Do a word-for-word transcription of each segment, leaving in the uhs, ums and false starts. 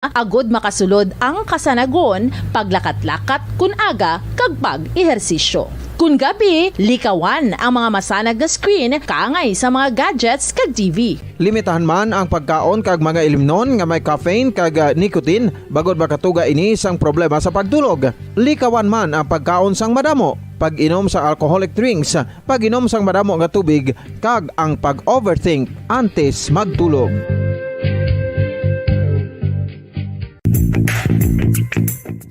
agud makasulod ang kasanagon, paglakat-lakat kun aga, kag pag-ehersisyo. Kun gabi, likawan ang mga masanag nga screen kaangay sa mga gadgets kag T V. Limitahan man ang pagkaon kag mga ilimnon nga may caffeine kag, ah, nicotine, bangod makatuga ini sang problema sa pagtulog. Likawan man ang pagkaon sang madamo, pag-inom sang alcoholic drinks, pag-inom sang madamo nga tubig, kag ang pag-overthink antes magtulog.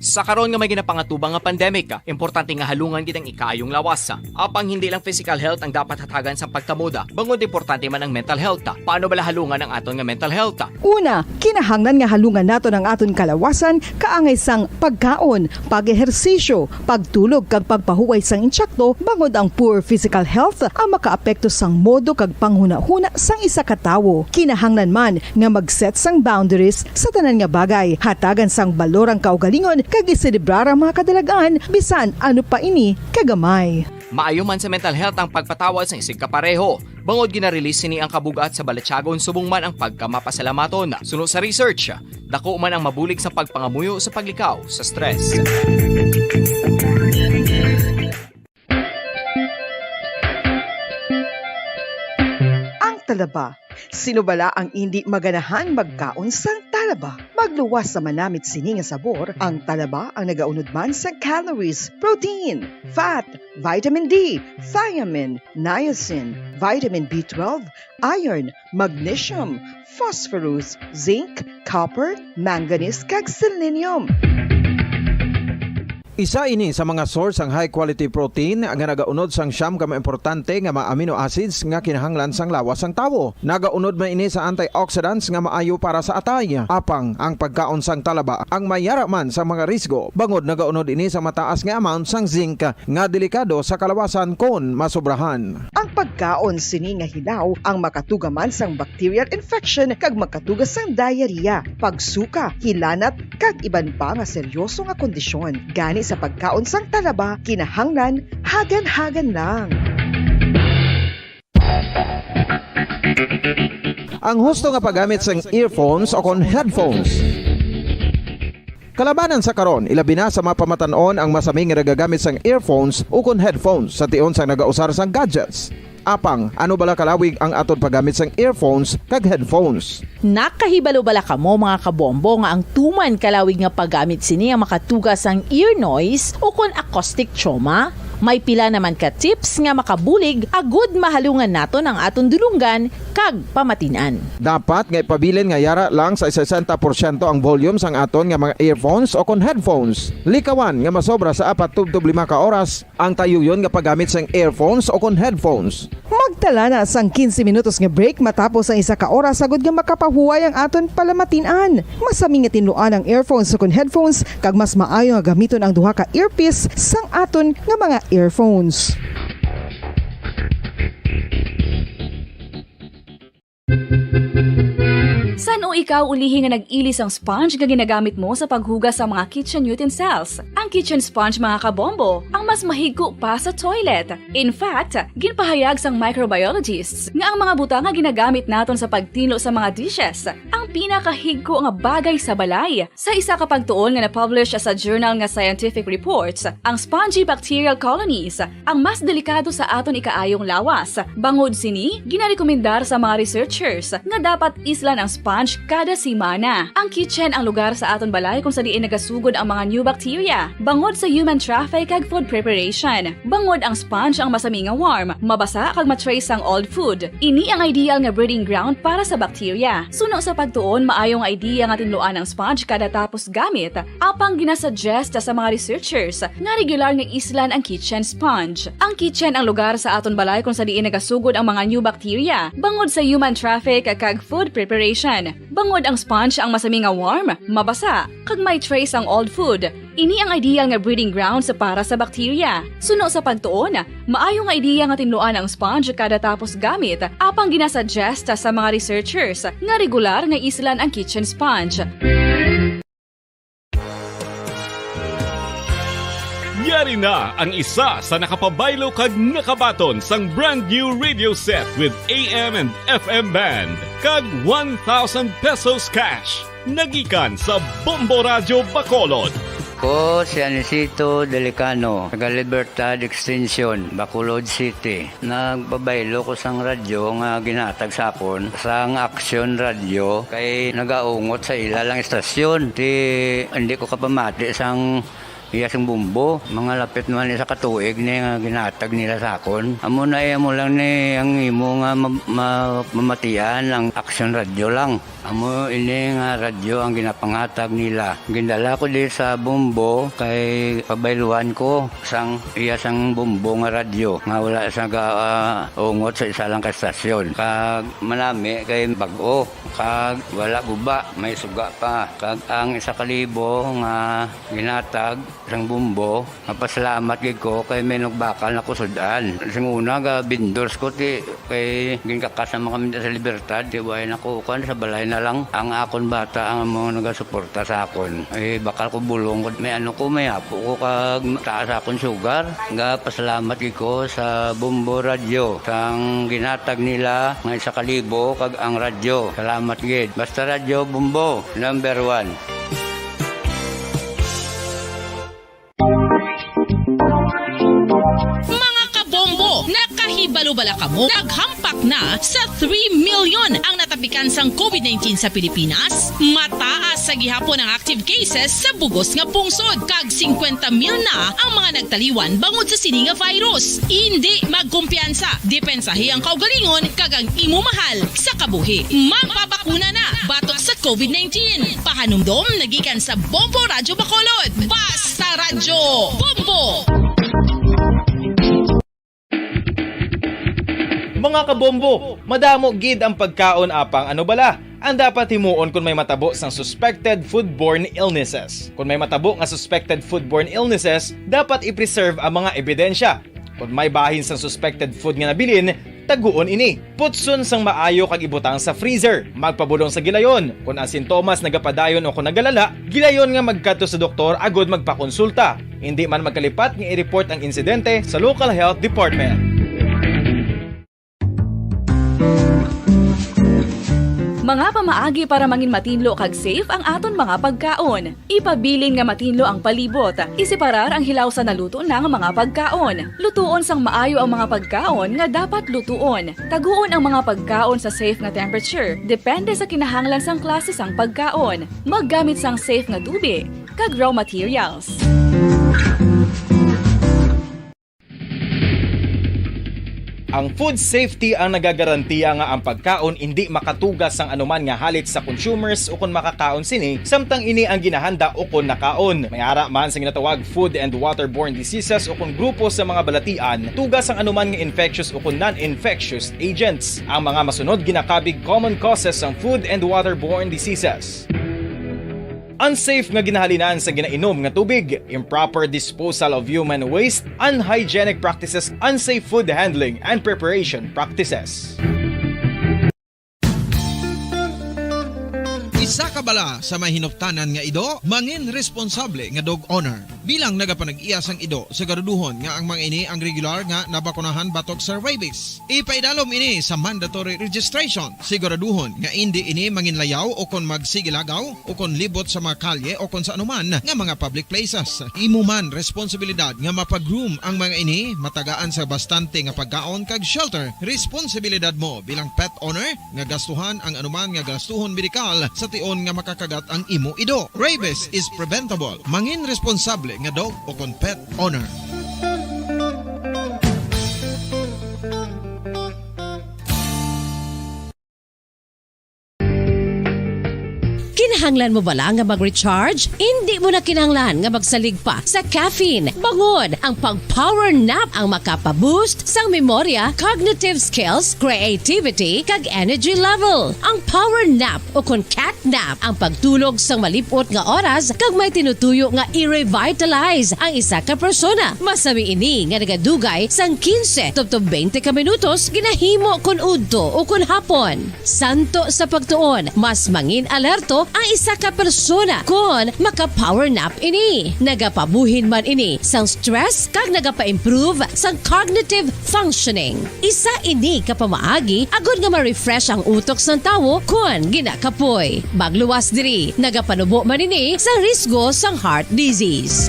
Sa karon nga may ginapangatubang nga pandemic, importante nga halungan gid ang ikaayong lawas. Apang hindi lang physical health ang dapat hatagan sang pagtamod, bangod importante man ang mental health. Paano bala halungan ang aton nga mental health? Una, kinahanglan nga halungan naton ang aton kalawasan kaangay sang pagkaon, pag-ehersisyo, pagtulog kag pagpahuway sang insakto, bangod ang poor physical health ang makaapekto sang modo kag panghunahuna sang isa ka tawo. Kinahanglan man nga mag-set sang boundaries sa tanan nga bagay, hatagan sang balor ang kaugalingon kag iselebrar ang mga kadalag-an, bisan ano pa ini kagamay. Maayo man sa mental health ang pagpatawad sang isigkapareho, bangod gina-release sini ang kabug-at sa balatyagon subong man ang pagkamapasalamaton. Suno sa research, dako man ang mabulig sa pagpangamuyo sa paglikaw sa stress. Ang talaba. Sino bala ang indi maganahan magkaon sang talaba? Magluwas sa manamit sini nga sabor, ang talaba ang nagaunod man sa calories, protein, fat, vitamin D, thiamine, niacin, vitamin B twelve, iron, magnesium, phosphorus, zinc, copper, manganese, kag selenium. Isa ini sa mga source sang high quality protein nga nagaunod sang siyam ka mga importante nga mga amino acids nga kinahanglan sang lawas sang tawo. Nagaunod man ini sa antioxidants nga maayo para sa atay. Apang ang pagkaon sang talaba ang may yara man sa mga risgo, bangod nagaunod ini sa mataas nga amount sang zinc nga delikado sa kalawasan kon masobrahan. Ang pagkaon sini nga hilaw ang makatuga man sang bacterial infection kag makatuga sang diarrhea, pagsuka, hilanat, kag iban pa nga seryoso nga kondisyon. Gani sa pagkaon sang talaba, kinahanglan hagan-hagan lang. Ang husto nga paggamit sang earphones o kon headphones. Kalabanan sa karon, ilabi na sa mga pamatan-on ang masami nga nagagamit sang earphones ukon headphones sa tion sang nagausar sang gadgets. Apang, ano bala kalawig ang aton paggamit sang earphones kag headphones? Nakahibalo bala kamo, mga kabombo, nga ang tuman kalawig nga paggamit sini ang makatuga sang ear noise ukon acoustic trauma? May pila naman ka tips nga makabulig agud mahalungan naton ang aton dulonggan kag pamatin-an. Dapat nga ipabilin nga yara lang sa sesenta porsyento ang volume sang aton nga mga earphones o kon headphones. Likawan nga masobra sa apat tubtob lima ka oras ang tayuyon nga paggamit sang earphones o kon headphones. Magtala na sang quince minutos nga break matapos ang isa ka oras, agud nga makapahuway ang aton palamatin-an. Masami nga tinluan ang earphones o kon headphones, kag mas maayo nga gamiton ang duha ka earpiece sang aton nga mga earphones. San-o ikaw ulihi nga nag-ili sang sponge nga ginagamit mo sa paghugas sa mga kitchen utensils? Ang kitchen sponge, mga kabombo, ang mas mahigko pa sa toilet. In fact, ginpahayag sang microbiologists nga ang mga butang nga ginagamit naton sa pagtinlo sa mga dishes ang pinakahigko nga bagay sa balay. Sa isa ka pagtuon nga na-publish sa journal nga Scientific Reports, ang spongy bacterial colonies ang mas delikado sa aton ikaayong lawas. Bangod sini, ginarekomendar sa mga researchers nga dapat islan ang sponge kada semana. Ang kitchen ang lugar sa aton balay kung sa diin nagasugod ang mga new bacteria, bangod sa human traffic kag food preparation. Bangod ang sponge ang masami nga warm, mabasa kag ma-trace sang old food. Ini ang ideal nga breeding ground para sa bacteria. Suno sa pagtuon, maayo nga idea nga tinluan ang sponge kada tapos gamit, apang ginasuggest sa mga researchers nga regular nga islan ang kitchen sponge. Ang kitchen ang lugar sa aton balay kung sa diin nagasugod ang mga new bacteria, bangod sa human traffic kag food preparation. Bangod ang sponge ang masami nga warm, mabasa, kag may trace ang old food. Ini ang ideal nga breeding grounds para sa bacteria. Suno sa pagtuon, maayo nga ideya nga tinluan ang sponge kada tapos gamit, apang ginasuggest sa mga researchers nga regular nga islan ang kitchen sponge. Yari na ang isa sa nakapabaylo kag nakabaton sang brand new radio set with A M and F M band kag one thousand pesos cash. Nagikan sa Bombo Radyo Bacolod. Ko si Anisito Delicano, taga Libertad Extension, Bacolod City. Nagpabaylo ko sang radyo nga ginhatag sa akon sang Action Radio kay nagaungot sa ila lang istasyon. Ti, hindi ko kapamati sang iya sang Bombo. Mga lapit naman isa ka tuig ni nga ginhatag nila sa akon. Amo na, eh, amo lang ni ang imo nga ma-, ma-, mamatian ang Action Radio lang. Amo ini nga radyo ang ginapanghatag nila. Gindala ko di sa Bombo kay pabayluan ko sang iya sang Bombo nga radyo nga wala sa ga-, ah, ungot sa isa lang ka estasyon. Kag manami kay bag-o, kag wala guba, may suga pa. Kag ang isa ka libo nga ginhatag sang Bombo, mapasalamat gid ko kay may nagbakal na ko sud-an. Sing una, ga vendors ko, ti, kay ginkakas naman kami sa Libertad, ti, way na ko, kuwan, sa balay na lang. Ang akon bata ang amo nagasuporta sa akon. Eh, bakal ko bulong, may ano ko, may apo ko, kag taas akon sugar. Ga pasalamat gid ko sa Bombo Radyo, sang ginhatag nila nga isa ka libo, kag ang radyo. Salamat gid. Basta Radyo Bombo, number one. Mga kabombo, nakahibalo bala kamo? Naghampak na sa three million ang natapikan sang covid nineteen sa Pilipinas. Mataas sa gihapon ang active cases sa bugos nga pungsod, kag singkwenta mil na ang mga nagtaliwan bangod sa sini nga virus. Indi magkumpiyansa, depensahi ang kaugalingon kag ang imo mahal sa kabuhi. Magpabakuna na batok sa covid nineteen. Pahanumdom nagikan sa Bombo Radyo Bacolod. Basta Radyo Bombo! Mga kabombo, madamo gid ang pagkaon, apang ano bala ang dapat himuon kon may matabo sang suspected foodborne illnesses? Kon may matabo nga suspected foodborne illnesses, dapat i-preserve ang mga ebidensya. Kon may bahin sang suspected food nga nabilin, taguon ini. Putson sang maayo kag ibutang sa freezer. Magpabulong sa gilayon. Kon ang sintomas nagapadayon o kon nagalala, gilayon nga magkadto sa doktor agud magpakonsulta. Indi man magkalipat nga i-report ang insidente sa local health department. Mga pamaagi para mangin matinlo kag safe ang aton mga pagkaon. Ipabilin nga matinlo ang palibot. Iseparar ang hilaw sa naluto na nga mga pagkaon. Lutuon sang maayo ang mga pagkaon nga dapat lutuon. Taguon ang mga pagkaon sa safe nga temperature, depende sa kinahanglan sang klase sang pagkaon. Maggamit sang safe nga tubig kag raw materials. Ang food safety ang nagagarantiya nga ang pagkaon indi makatugas sang anuman nga halit sa consumers ukon makakaon sini, samtang ini ang ginahanda ukon nakaon. May ara man sa ginatawag food and waterborne diseases ukon grupo sa mga balatian, tugas sang anuman nga infectious ukon non-infectious agents. Ang mga masunod ginakabig common causes sang food and waterborne diseases. Unsafe nga ginahalinan sa ginainom nga tubig, improper disposal of human waste, unhygienic practices, unsafe food handling and preparation practices. Isa ka bala sa may hinuptanan nga ido, mangin responsable nga dog owner. Bilang nagapanag-iya sang ido, siguraduhon nga ang mga ini ang regular nga nabakunahan batok sa rabies. Ipaidalom ini sa mandatory registration. Siguraduhon nga indi ini manginlayaw o kon magsigilagaw o kon libot sa mga kalye o kon sa anuman nga mga public places. Imo man responsibilidad nga mapa-groom ang mga ini, matagaan sa bastante nga pagkaon kag shelter. Responsibilidad mo bilang pet owner nga gastuhan ang anuman nga gastuhon medikal sa tion nga makakagat ang imo ido. Rabies is preventable. Mangin responsable nga dog o kon pet owner. Kinahanglan mo bala nga mag-recharge? Indi mo na kinahanglan nga magsalig pa sa caffeine. Bangod ang pag-power nap ang makapa-boost sang memorya, cognitive skills, creativity, kag energy level. Ang power nap o kon cat nap ang pagtulog sang malip-ot nga oras kag may tinutuyo nga i-revitalize ang isa ka persona. Masami ini nga nagadugay sang quince tubtob twenty ka minutos ginahimo kon udto o kon hapon. Santo sa pagtuon, mas mangin alerto ang sa ka persona kon maka-power nap ini. Nagapabuhin man ini sang stress kag nagapa-improve sang cognitive functioning. Isa ini ka pamaagi agod nga ma-refresh ang utok sang tawo kon ginakapoy. Magluwas diri, nagapanubo man ini sa risgo sang heart disease.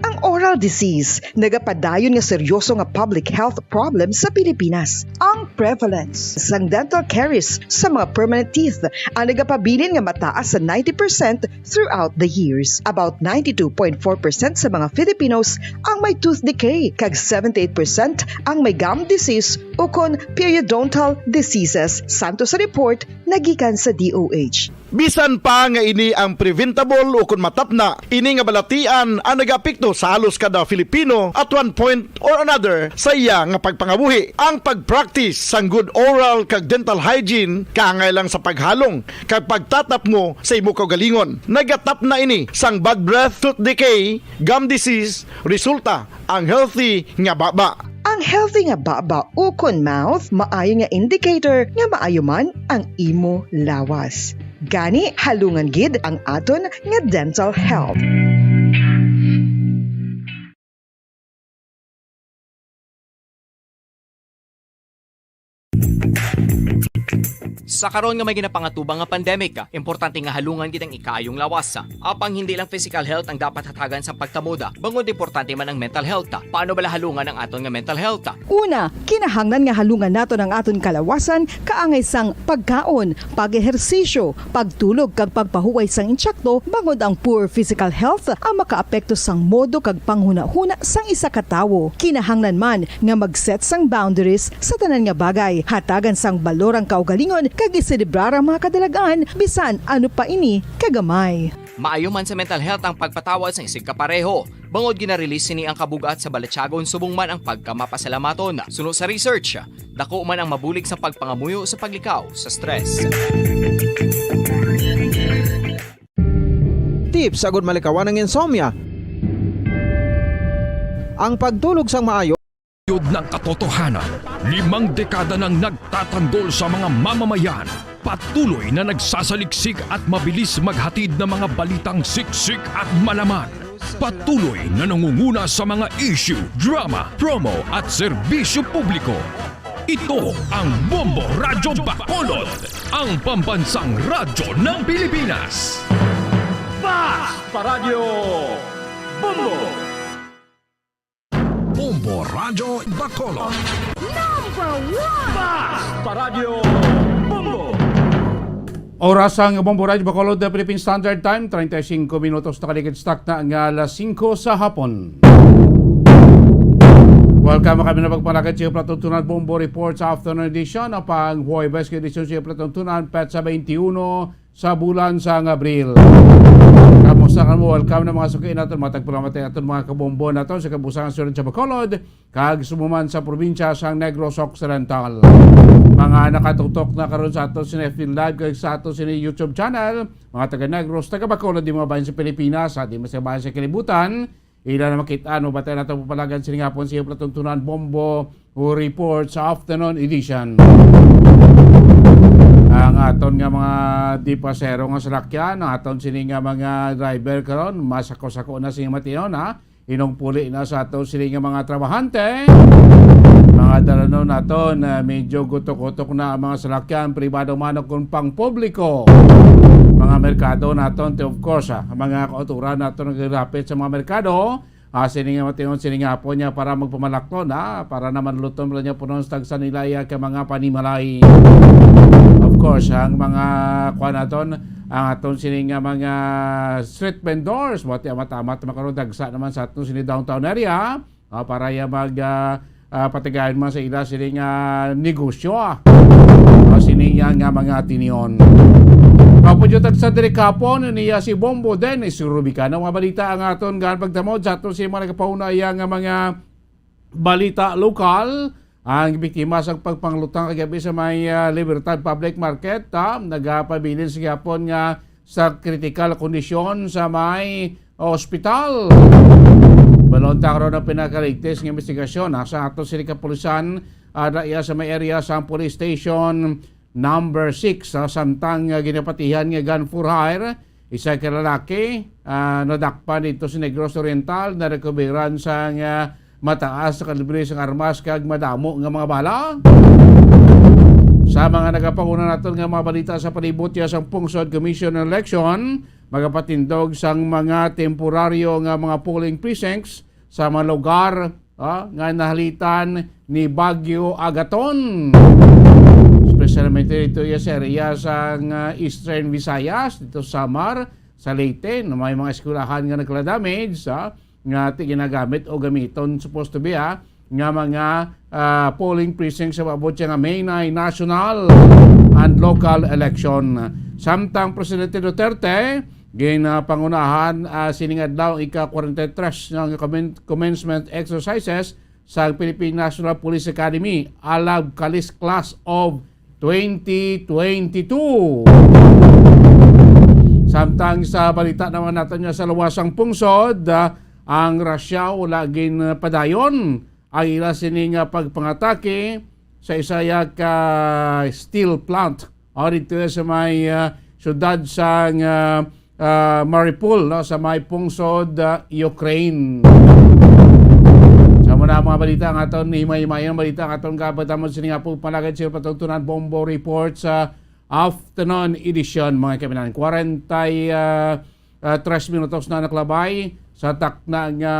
Ang oral disease nagapadayon nga seryoso nga public health problem sa Pilipinas. Ang prevalence sang dental caries sa mga permanent teeth ang nagapabilin nga mataas sa ninety percent throughout the years. About ninety-two point four percent sa mga Filipinos ang may tooth decay, kag seventy-eight percent ang may gum disease ukon periodontal diseases, santo sa report nagikan sa D O H. Bisan pa nga ini ang preventable ukon matapna, ini nga balatian ang nagaapekto sa halos kada Filipino at one point or another sa iya nga pagpangabuhi. Ang pag-practice sang good oral kag dental hygiene kaangay lang sa paghalong kag pagtatapngo sa imo kaugalingon. Nagatapna ini sang bad breath, tooth decay, gum disease, resulta ang healthy nga baba. Ang healthy nga baba ukon mouth maayo nga indicator nga maayo man ang imo lawas. Gani, halungan gid ang aton nga dental health. Sa karon nga may ginapangatubang nga pandemic, importante nga halungan gid ang ikaayong lawas. Apang hindi lang physical health ang dapat hatagan sa pagtamod, bangod importante man ang mental health. Paano bala halungan ang aton nga mental health? Una, kinahanglan nga halungan naton ang aton kalawasan kaangay sang pagkaon, pag-ehersisyo, pagtulog kag pagpahuway sang intsakto, bangod ang poor physical health ang makaapekto sang modo kag panghunahuna sang isa ka tawo. Kinahanglan man nga mag-set sang boundaries sa tanan nga bagay, hatagan sang balor ang kaugalingon kag iselebrar ang mga kadalag-an, bisan ano pa ini kagamay. Maayo man sa mental health ang pagpatawad sang isigkapareho, bangod gina-release sini ang kabug-at sa balatyagon subong man ang pagkamapasalamaton. Suno sa research, dako man ang mabulig sa pagpangamuyo sa paglikaw sa stress. Tips agud malikawan ang insomnia. Ang pagtulog sang maayo. Yod ng katotohanan, limang dekada nang nagtatanggol sa mga mamamayan. Patuloy na nagsasaliksik at mabilis maghatid ng mga balitang siksik at malaman. Patuloy na nangunguna sa mga issue, drama, promo at serbisyo publiko. Ito ang Bombo Radyo Bacolod, ang pambansang radyo ng Pilipinas. Fast Paradyo Bombo! Bombo Radyo Bacolod. Number one! Fast Paradyo Bombo! Oras ang Bombo Radyo Bacolod, the Philippine Standard Time, treinta y cinco minutos, nakaligid stock na nga alas singko sa hapon. Welcome kami na pagpalakad sa Platuntunan Bombo Report sa Afternoon Edition, ang pang Huwebes nga edisyon sa Platuntunan, petsa twenty-one sa bulan sang Abril. Kamusta kamo? Welcome na mga suki naton, mga tagpalamatay aton mga kabombo naton sa kabusangan sa Bacolod, kag sumuman sa probinsya sang Negros Occidental. Mga nakatuktok na karon sa ato sini F B Live kag sa ato sini YouTube channel, mga taga Negros, taga Bacolod, di mga bahin sa Pilipinas, sa di mga bahin sa kalibutan, ila na makit-an, mabatian nato palagan sini nga hapon sa iyong platuntunan Bombo Report sa afternoon edition. Ang aton nga mga di pasero nga salakyan, ang aton sini nga mga driver karon, masako-sako na sini matinon, ha? Inong puli na sa aton sini nga mga trabahante. Mga dalanon naton, ah, medyo gutok-gutok na ang mga salakyan, pribado man o kung pang publiko. Mga merkado naton, of course, ah, ang mga kauturan naton nagrapit sa mga merkado. Ah, sini nga matinon, sini nga hapon niya para magpamalaklon, ah, para naman luton lang niya punon sa tagsa nila iya ka mga panimalay. Of course, ang mga kuan naton, ang aton sini nga mga street vendors, buhat amat-amat makaron dagsa naman sa aton sini downtown area. Ah, para iya mag, ah, ah, patigayon man sa ila sini nga negosyo, ah. Ah, sini nga, nga mga tinion. Kapudyo tagsa diri kapon, niya si Bombo Dennis Rubicano. Mga balita ang aton gaan pagtamod sa aton si mga nagapahuna iya nga mga balita lokal. Ang biktima sa pagpanglutang kagabi sa may, ah, Libertad Public Market, ah, nagapabilin sa gihapon nga sa kritikal kondisyon sa may ospital. Balon ta karon ang pinakaligtis nga investigasyon, ah, sa ato sini kapulisan, ah, da iya sa may area sa police station, number six, ah, samtang, ah, ginapatihan nga gun for hire, isa ka lalaki, ah, nadakpan dito sa Negros Oriental, narekoberan sang, ah, mataas sa kalibre sang armas kag madamo nga mga bala. Sa mga nagapanguna naton nga mga balita sa palibot ya sang pungsod commission election, magapatindog sang mga temporaryo nga mga polling precincts sa mga lugar, ah, nga nahalitan ni Bagyo Agaton. Especialmente dito ya sa area sa nga Eastern Visayas, dito sa Samar, sa Leyte, na may mga eskwelahan nga nagkala-damage, ah, nga ti ginagamit o gamiton supposed to be, ah, nga mga, ah, polling precincts sa maabot siya nga May nine national and local election. Samtang Presidente Duterte, ginapangunahan, ah, sining adlaw ika forty-three nga commen-, commencement exercises sa Philippine National Police Academy, Alab Kalis Class of twenty twenty-two. Samtang sa balita naman naton nga sa luwas sang pungsod, ah, ang Russia wala gin padayon ang ila sini nga pagpangatake sa isa ya ka steel plant o dito sa may, ah, syudad sang, ah, ah, Mariupol, no, sa may pungsod, ah, Ukraine. Sa muna ang mga balita nga aton, himay-himayon balita nga aton kapatamon sini nga po palagad sila patungtunan bombo report sa afternoon edition, mga kaibigan. Kwarenta, ah, ah, tres minutos na nakalabay sa takna nga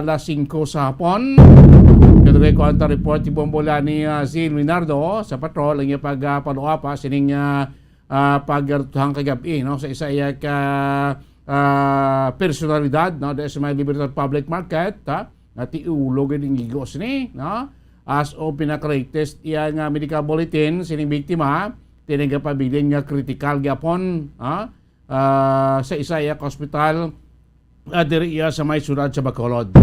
alas singko sa hapon. Kadugay ko ang report ni Bombo Lani, ah, si Leonardo sa patrol ang iyang pag, ah, follow up, ah, sining, ah, ah, pagtuhang kagabi, no, sa isa iya ka, ah, personalidad, no, dahil sa may Libertad Public Market, ha, nga tiulo gid ang igos ni, no, as of pinaka-latest iya nga medical bulletin sining biktima, tinagapabilin nga critical gyapon, ha, ah, sa isa iya ka ospital, ah, diri iya sa may syudad sa Bacolod.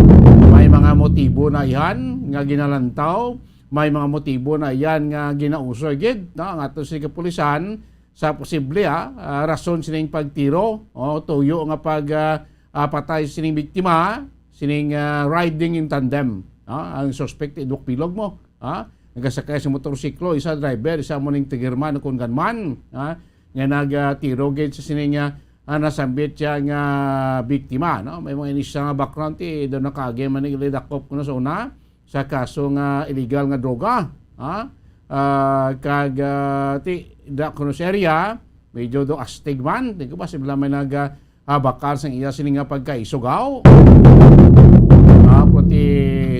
May mga motibo na iyan nga ginalantaw, may mga motibo na iyan nga ginausoy gid, no, ang ato sa kapulisan sa posible, ah, ah, rason sining pagtiro o tuyo nga pag, ah, ah, patay sining biktima, sining, ah, riding in tandem, ah, ang suspect idukbilog mo, ah, nagasakay sa motorsiklo, isa driver, isa mo ning tigirman o kung gunman, ah, nga nagtiro gid sa sining, ah, ah, nasambit siya nga biktima, no? May mga inisang nga background, ti, daw nakaagi man ni dakop kuno sa una sa kaso nga illegal nga droga, ha? Ah, kag, ah, ti, da kuno sa area, medyo do astig man, di ko ba, sila may nag, ah, ah, bakal sang iya sini nga pagkaisugaw. Ah, pero ti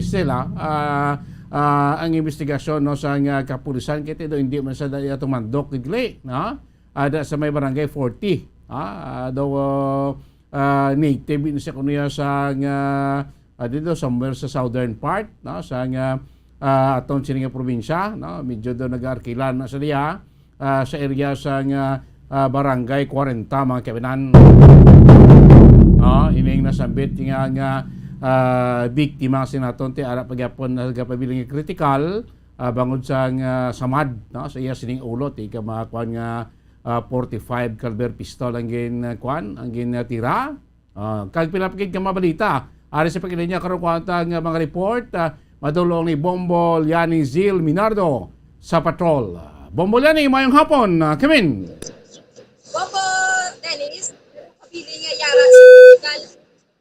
sila, ah, ah, ang investigasyon, no, sa nga kapulisan, kay ti do hindi man sa daya tumandok, igli, no? Ada sa may barangay forty, ah, ah, daw, ah, ah, native din siya kuno ya sa nga, ah, dito somewhere sa southern part, no, sa nga, ah, aton sini nga probinsya, no, medyo daw nag-arkila na sa diya, ah, sa area sa nga, ah, barangay forty, mga kaibigan. No, ining nasambit nga, nga, ah, biktima sinaton ti ara pagyapon nagapabiling nga critical, ah, bangod sa nga samad, no, sa iya sining ulo, ti ka mga kuan nga, ah, forty-five caliber pistol ang gin, ah, kuan, ang gin, ah, tira. Ah, kag pila pa gid ka mabalita. Ari sa pagkilinya karon kuan ta nga mga report, ah, madulong ni Bombo Liani Zil Minardo sa patrol. Ah, Bombo Liani, mayong hapon, ah, Kimin. Bombo Dennis, pabili nga yara sa illegal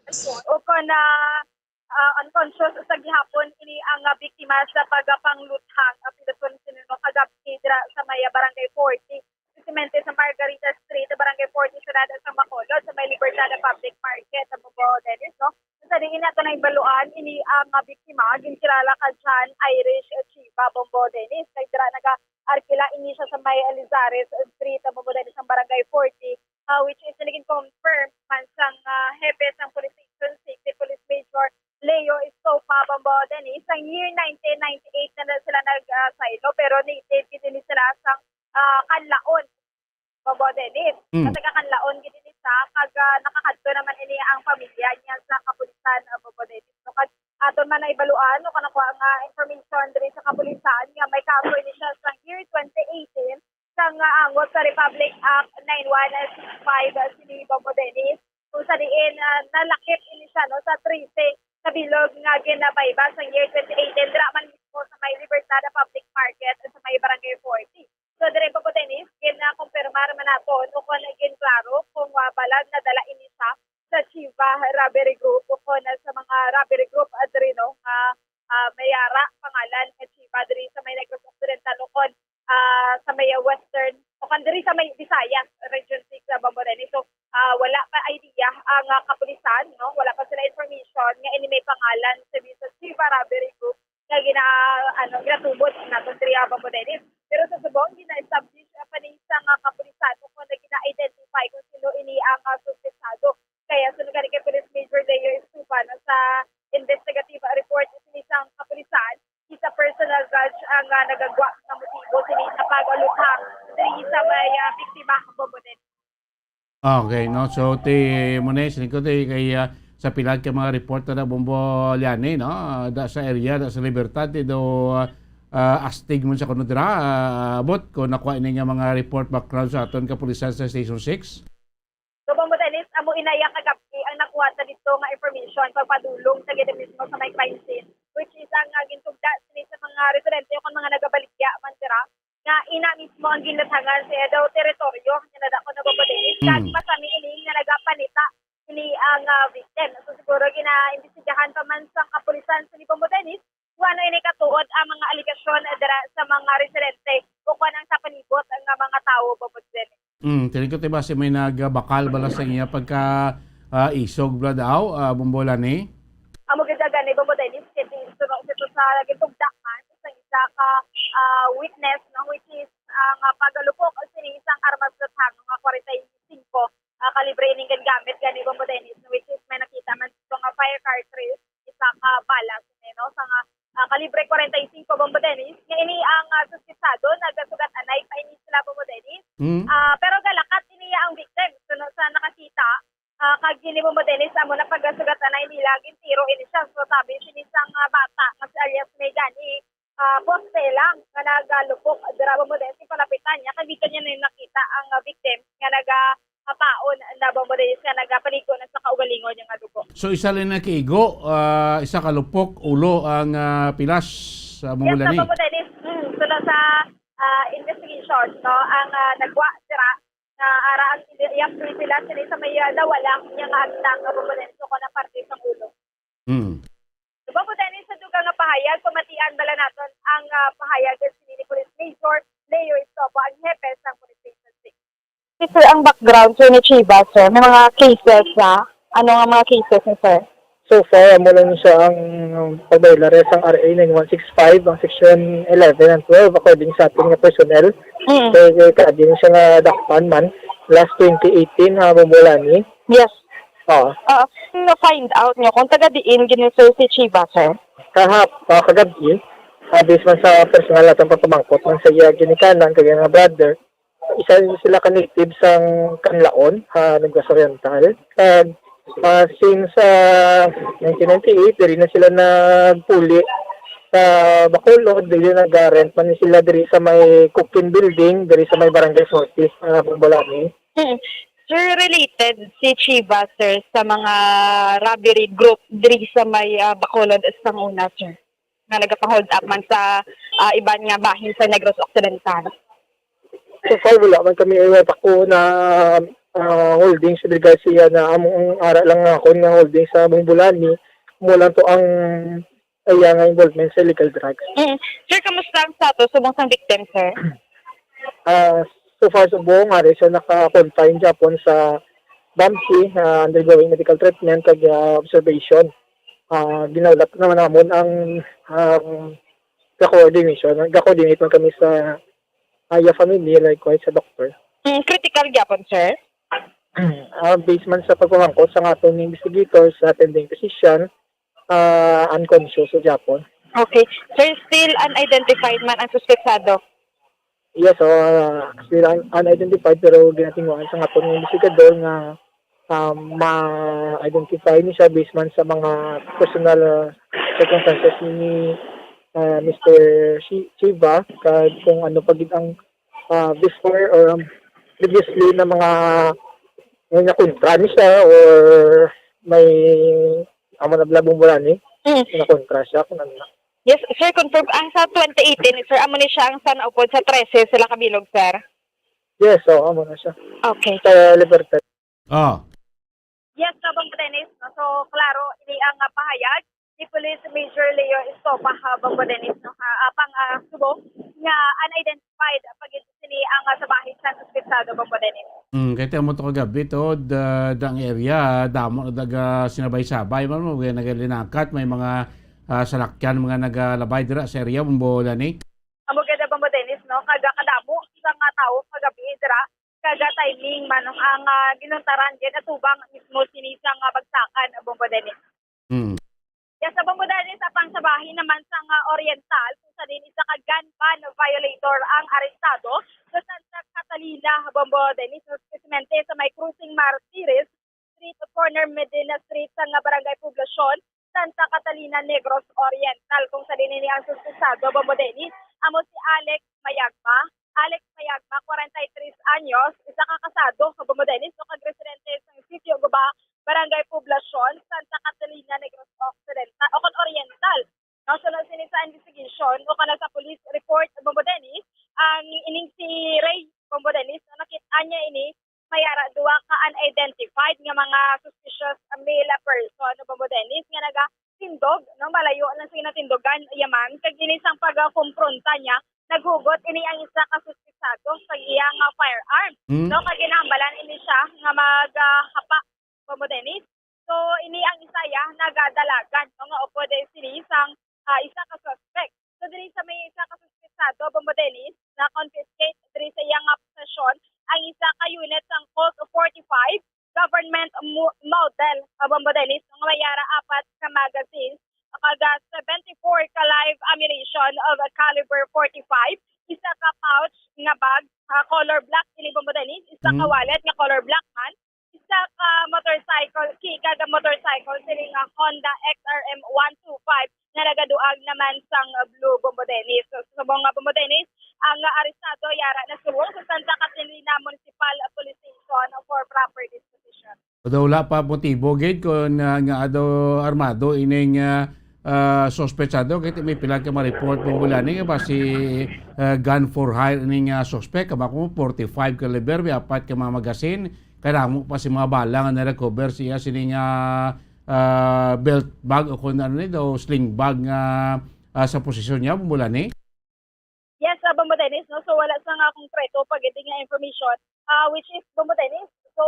resort. O kon, ah, ah, unconscious sa gihapon ini ang, ah, biktima sa pagpangluthang, ah, piloton sini, no, kagabi dira sa may, ah, Barangay forty, precisamente sa Margarita Street, Barangay forty, Syudad sa Bacolod, sa may Libertad Public Market, sa Bombo Dennis, no? Sa diin nato na ibaluan, ini ang, ah, biktima, ginkilala ka John Irish Chiva, Bombo Dennis. Kay dira naga-arkila ini siya sa may Elizares Street, Bombo Dennis, ang Barangay forty, ah, which is naging confirmed man sang, ah, hepe sang Police Station six, si Police Major Leo Estopa, Bombo Dennis. Sang year nineteen ninety-eight na, na sila nag, ah, saylo, pero native gid ini sila sang, ah, Kanlaon, Bombo Dennis. Mm. Sa taga Kanlaon gid ini siya, kag, ah, nakakadto naman ini ang pamilya niya sa kapulisan, ah, Bombo Dennis. So, kag aton man na ibaluan, no, kana kuha nga information diri sa kapulisan nga may kaso ini siya sa year twenty eighteen, sang, ah, angot sa Republic Act nine one six five, ah, si Bombo Dennis, kung sa diin, ah, nalakip ini siya, no, sa trese ka bilog nga ginabayba sa year twenty eighteen, dira man mismo sa may Libertad Public Market sa may Barangay forty. So, dire po po, Dennis, ginakumpirmar man nato, no, kung ginklaro kung, ah, bala nadala ini siya sa Chiva Robbery Group o kung sa mga robbery group, ah, diri, no, nga, ah, may ara pangalan nga Chiva diri sa may Negros Occidental o kung, ah, sa may Western o kung diri sa may Visayas, Region six, ah, Bombo Dennis. So, ah, wala pa idea ang, ah, kapulisan, no? Wala pa sila information nga ini may pangalan sa, sa Chiva Robbery Group nga gina-, ano, ginatubod naton diri, ah, Bombo Dennis. Pero sa subong, gina-establish, ah, pa ni sa nga kapulisan o kung gina-identify kung sino ini ang, ah, suspetsado. Kaya sunod gani kay Police Major Leo Estupa, no, sa investigative report sini sang kapulisan, isa personal grudge ang, ah, nagagwa nga motibo sini sa pag-aluthang diri sa may, ah, biktima, Bombo Dennis. Okay, no? So, ti, mo na, siling ko, ti, kay, ah, sa pila ka mga report na Bombo Liani, no? Ah, da sa area, da sa Libertad, ti, do, ah, astig mo sa kuno dira, ah, abot ko nakuha ini nga mga report background sa aton kapulisan sa Station six. So, Bombo Dennis, amo inaya kagabi ang nakuha ta dito nga information pagpadulong sa gid mismo sa may crime scene, which is ang, ah, gintugda sini sa mga residente o kung mga nagabaligya man dira, nga ina mismo ang ginlatangan sa iya daw teritoryo, nga nadako na, Bombo Dennis. Mm. Kag masami ini nga nagapanita ini ang, ah, victim. So, siguro ginaimbestigahan pa man sa kapulisan sa Bombo Dennis kung ano ini katuod ang mga alegasyon dira sa mga residente o kung ano ang sa palibot nga mga tawo, Bombo Dennis. Mm, tini ko ti basi may nagbakal bala sa iya pagka, ah, isog bala daw, ah, Bombo Liani? Amo gid gani, Bombo Dennis, kay di suno ito sa gintugda man sa isa ka, ah, witness, no, which is ang, ah, pagalupok sini isang armas lathang nga kwarenta y singko, ah, kalibre ining gingamit gani, Bombo Dennis, which is may nakita man sa mga fire cartridge, isa ka bala sini, no, sa nga, ah, kalibre kwarenta y singko, Bombo Dennis, nga ini ang, ah, suspetsado nagasugat anay pa ini sila, Bombo Dennis. Mm. Ah, pero galakat ini ang victim, suno sa nakakita, ah, kag ini, Bombo Dennis, amo na pagasugat anay nila, gintiro ini siya. So, sabi sini sang, ah, bata nga si alias May gani, ah, poste lang nga nagalupok dira, Bombo Dennis, palapitan niya, kag dito niya na nakita ang, ah, victim nga naga, ah, paon na, Bombo Dennis, nga nagapaligo na sa kaugalingon niya nga dugo. So, isa lang nakiigo, ah, isa ka lupok, ulo ang, ah, pilas sa Yes, Bombo Liani. Bombo Dennis. Mm, suna sa, ah, investigation, no, ang, ah, nagwa dira, na ara ang iyang sila sila sa may, ah, dawala niya nga agtang nga Bombo Dennis, so, kung ang parte sang ulo. Mm. Bombo Dennis, sa dugang nga pahayag, pamatian bala naton ang, ah, pahayag sini ni Police Major Leo Estopa, ang hepe sang Police Station six. Sir, ang background, sir, ni Chiva, sir, may mga cases na? Ano nga mga cases ni sir? So far, amo lang siya ang pagbaylar sang R A nine one six five, ang section eleven and twelve, according sa ating nga personnel. Mm. Kay, kay kaagi siya nga dakpan man, last twenty eighteen, ha, Bombo Liani. Yes. Oo. Ah, na-find out nyo kung taga diin gini, sir, si Chiva, sir? Kahap, ah, kagabi, ah, based man sa personal natong pagpamangkot man sa iya ginikanan, kag iya nga brother, isa sila ka native sang Canlaon, ha, Negros Oriental. Kag, ah, since, ah, nineteen ninety-eight, diri na sila nagpuli sa Bacolod, diri nag-rent man sila diri sa may Cooking Building, diri sa may Barangay forty, ah, Bombo Liani. Hmm. Sir, related si Chiva, sir, sa mga robbery group diri sa may, ah, Bacolod sang una, sir, nga nagapang-hold up man sa, ah, iban nga bahin sa Negros Occidental? So far, wala man kami, wala pa ko na, ah, holdings with regards siya na among ara lang nga akon nga holdings sa Bombo Liani, mo lang to ang iya nga involvement sa illegal drugs. Mm. Sir, kamusta ang status subong sang victim, sir? Ah, so far, subong, ari siya naka-confine gyapon sa BAMC, ah, undergoing medical treatment kag, ah, observation. Ah, ginaulat naman namon ang, ang ga-coordination. Ga-coordinate man kami sa iya family, likewise sa doktor. Mm, critical gyapon, sir? Ah, based man sa pagpamangkot sa aton investigator, sa attending physician, ah, unconscious sa gyapon. Okay. Sir, still unidentified man ang suspetsado? Yes, so, ah, still un-, unidentified, pero ginatinguhan sa aton investigador nga, um, ma-identify ni siya based man sa mga personal, ah, circumstances ni, ah, Mister Shi-, Chiva, kag kung ano pa gid ang, ah, before or, um, previously na mga, may nakontra ni siya or may amo na bala Bombo Liani, Mm. may nakontra siya, kung ano na. Yes, sir, confirm. Ang sa twenty eighteen, sir, amo ni siya ang sa naupod sa trese sila kabilog, sir. Yes, oo, amo na siya. Okay. Sa Libertad. Ah. Yes, Kabang Dennis. No? So, klaro, ini ang, ah, pahayag ni Police Major Leo Estopa, ah, Bambo Dennis, no? Ah, apang, ah, subong nga unidentified pa gid sini ang, ah, sabahin sa suspetsado, Bambo Dennis. Mm, kay amo to kagabi to, da, dang area, damo na daga sinabay-sabay, man mo, kaya nagalinakat, may mga, ah, salakyan, mga nagalabay dira sa area, Bambo Lani. Amo gid, Bambo Dennis, no? Kaga kadamo sa mga tawo kagabi dira, kaga timing man ang, ah, ginuntaran gid atubang mismo sini sa nga bagsakan, Bambo Dennis. Hmm. Yes, sa Bambo Dennis, apang sa bahin naman sa nga Oriental, kung sa din isa ka gun ban violator ang arestado sa Santa Catalina, Bambo Dennis, espesipalmente sa may Crossing Martires Street, corner Medina Street, sa nga Barangay Poblacion, Santa Catalina, Negros Oriental. Kung sa din ini ang suspetsado, Bambo Dennis, amo si Alex Mayagma. Alex Mayagma, kwarenta y tres anyos, isa ka kasado, Bambo Dennis, o kag residente sa Sitio Guba, Barangay Poblacion, Santa Catalina, Negros Occidental, o kon Oriental. No, sunod sini sa investigation o kana sa police report, Bambo Dennis, ang ining si Ray, Bambo Dennis, nakit-an niya ini, may ara duha ka unidentified nga mga suspicious male person, Bambo Dennis, nga nagatindog, no, malayo lang sila natindogan, yaman, kag ini sang pagkompronta niya, naghugot ini ang isa ka suspetsado sa iya nga firearm, Hmm. no, kag ginhambalan ini siya nga mag, ah, hapa, Bambo Dennis. So, ini ang isaya nagadalagan, no, nga upod sini sang, ah, isa ka suspect. So, diri sa may isa ka suspetsado, Bambo Dennis, na-confiscate diri sa iya nga posesyon ang isa ka unit sang Colt forty-five government mo-, model, ah, Bambo Dennis, nga may ara apat ka magazines, kag seventy-four ka live ammunition of a caliber forty-five, isa ka pouch nga bag, ah, color black ini, Bambo Dennis, isa ka Hmm. wallet nga color black man, isa ka motorcycle, key kag motorcycle sini nga Honda X R M one two five nga nagaduag naman sang blue, Bambo Dennis. So, sa mga, Bambo Dennis, ang arestado yara na suhol sa Santa Catalina Municipal Police Station for proper disposition. Although wala pa motibo gid kung, ah, nga daw armado ining, ah, ah, suspetsado, kay may pila ka ma-report, Bambo Lani, nga basi, ah, gun for hire ining, ah, suspect. Kama ko, forty-five caliber, may apat ka mga magasin. Kadamo pa si mga bala nga na-recover siya sining, ah, ah, belt bag o kung ano ni daw, sling bag nga, ah, sa posisyon niya, Bambo Lani. Yes, ah, Bambo Dennis, no? So, wala sa nga konkreto pa gid nga information, ah, which is, Bambo Dennis, so,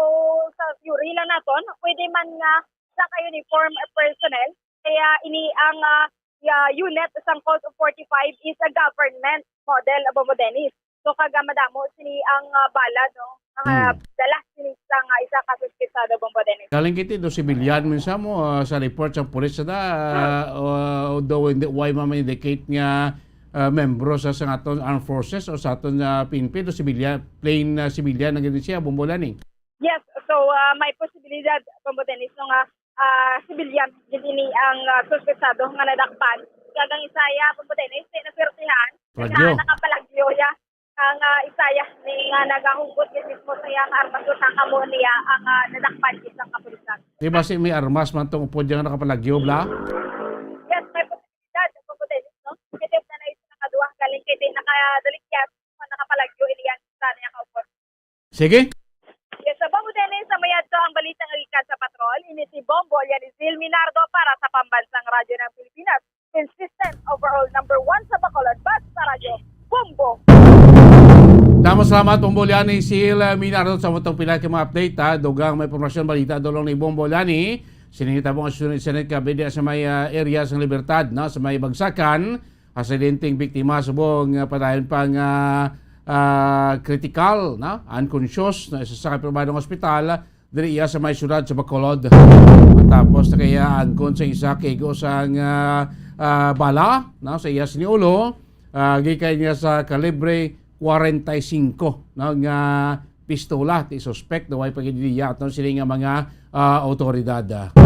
sa theory lang naton, pwede man nga sa ka-uniform personnel, kaya ini ang, ah, ya-, unit sang Colt forty-five is a government model, Bambo Dennis. So, kaga madamo sini ang, ah, bala, no? Ang, ah, Hmm. dala sini sa nga isa ka suspetsado, Bambo Dennis. Galing kiti do civilian man sa mo, ah, sa report sa pulis na, ah, ah, although hindi, why man indicate nga, ah, membro sa, sa aton armed forces o sa aton, ah, P N P, do civilian, plain, ah, civilian na gid siya, Bambo Lani. Yes, so, ah, may posibilidad, Bambo Dennis, no, nga, ah, civilian gid ini ang, ah, suspetsado nga nadakpan. Kag ang isaya, Bambo Dennis, eh, naswertihan. Radyo. Nga nakapalagyo ya. Ang, ah, isaya ni nga nagahugot gid mismo sa iyang armas, sa kamo niya ang, ah, nadakpan gid sang kapulisan. Di ba si may armas man tong upod niya nga nakapalagyo, bla? Yes, may posibilidad, Bambo Dennis, no? Kay na isa nakaduwa, galing kay di nakadalikyat, kung nakapalagyo, iliyan sa niya kaupod. Sige. Yes, sa Bambo Dennis, sa mayad to ang balita nga gikan sa patrol, ini si Bombo Yanizil Minardo para sa Pambansang Radyo ng Pilipinas. Consistent overall number one sa Bacolod, basta Radyo Bombo. Damo salamat, Bombo Lani, si Sil Minardo, sa mutong pila ka mga update, ha. Dugang may impormasyon, balita, dulong ni Bombo Lani. Sini nga tabong Associated Senate Kabidi sa may, ah, area sa Libertad, no, sa may Bagsakan. Aksidenteng biktima, subong, ah, padayon pa nga, ah, critical, no, unconscious, no, sa, sa pribadong ospital. Diri iya sa may siyudad sa Bacolod. Matapos na kaya angkon sa isa ka igo sang, ah, ah, bala, no, sa iya sini ulo, ah, gikan niya sa kalibre kwarenta y singko, no, nga pistola ti suspek, daw way pagidiliya aton sini nga mga, ah, awtoridad.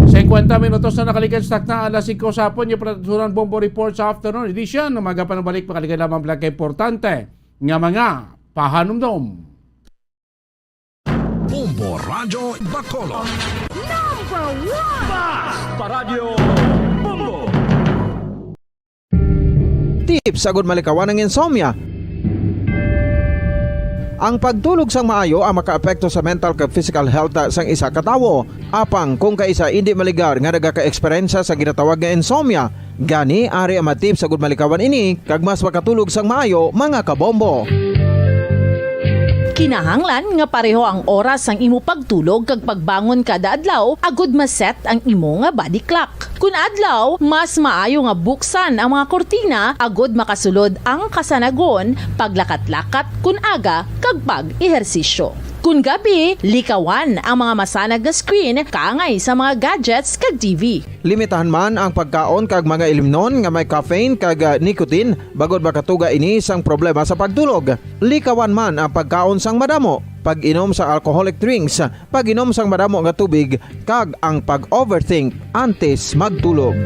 Singkwenta minutos na nakalikan sa takna, alas singko sa hapon, yung Pradaturan Bombo Report sa afternoon edition. Umaga pa ng balik, makaligay lamang lang kay importante nga mga pahanumdom. Bombo Radyo Bacolod. Number one! Basta Radyo Bombo! tips agud malikawan ang insomnia. Ang pagtulog sang maayo ang makaapekto sa mental kag physical health sang isa ka tawo. Apang kung kaisa indi maligar nga nagaka-eksperyensya sa ginatawag nga insomnia, gani ari ang mga tips agud malikawan ini kag mas makatulog sang maayo, mga kabombo. Kinahanglan nga pareho ang oras sang imo pagtulog kag pagbangon kada adlaw agud ma-set ang imo nga body clock. Kun adlaw, mas maayo nga buksan ang mga kurtina agud makasulod ang kasanagon, paglakat-lakat kun aga, kag pag-ehersisyo. Kun gabi, likawan ang mga masanag nga screen kaangay sa mga gadgets kag T V. Limitahan man ang pagkaon kag mga ilimnon nga may caffeine kag, ah, nicotine, bangod makatuga ini sang problema sa pagtulog. Likawan man ang pagkaon sang madamo, pag-inom sa alcoholic drinks, pag-inom sang madamo nga tubig, kag ang pag-overthink antes magtulog.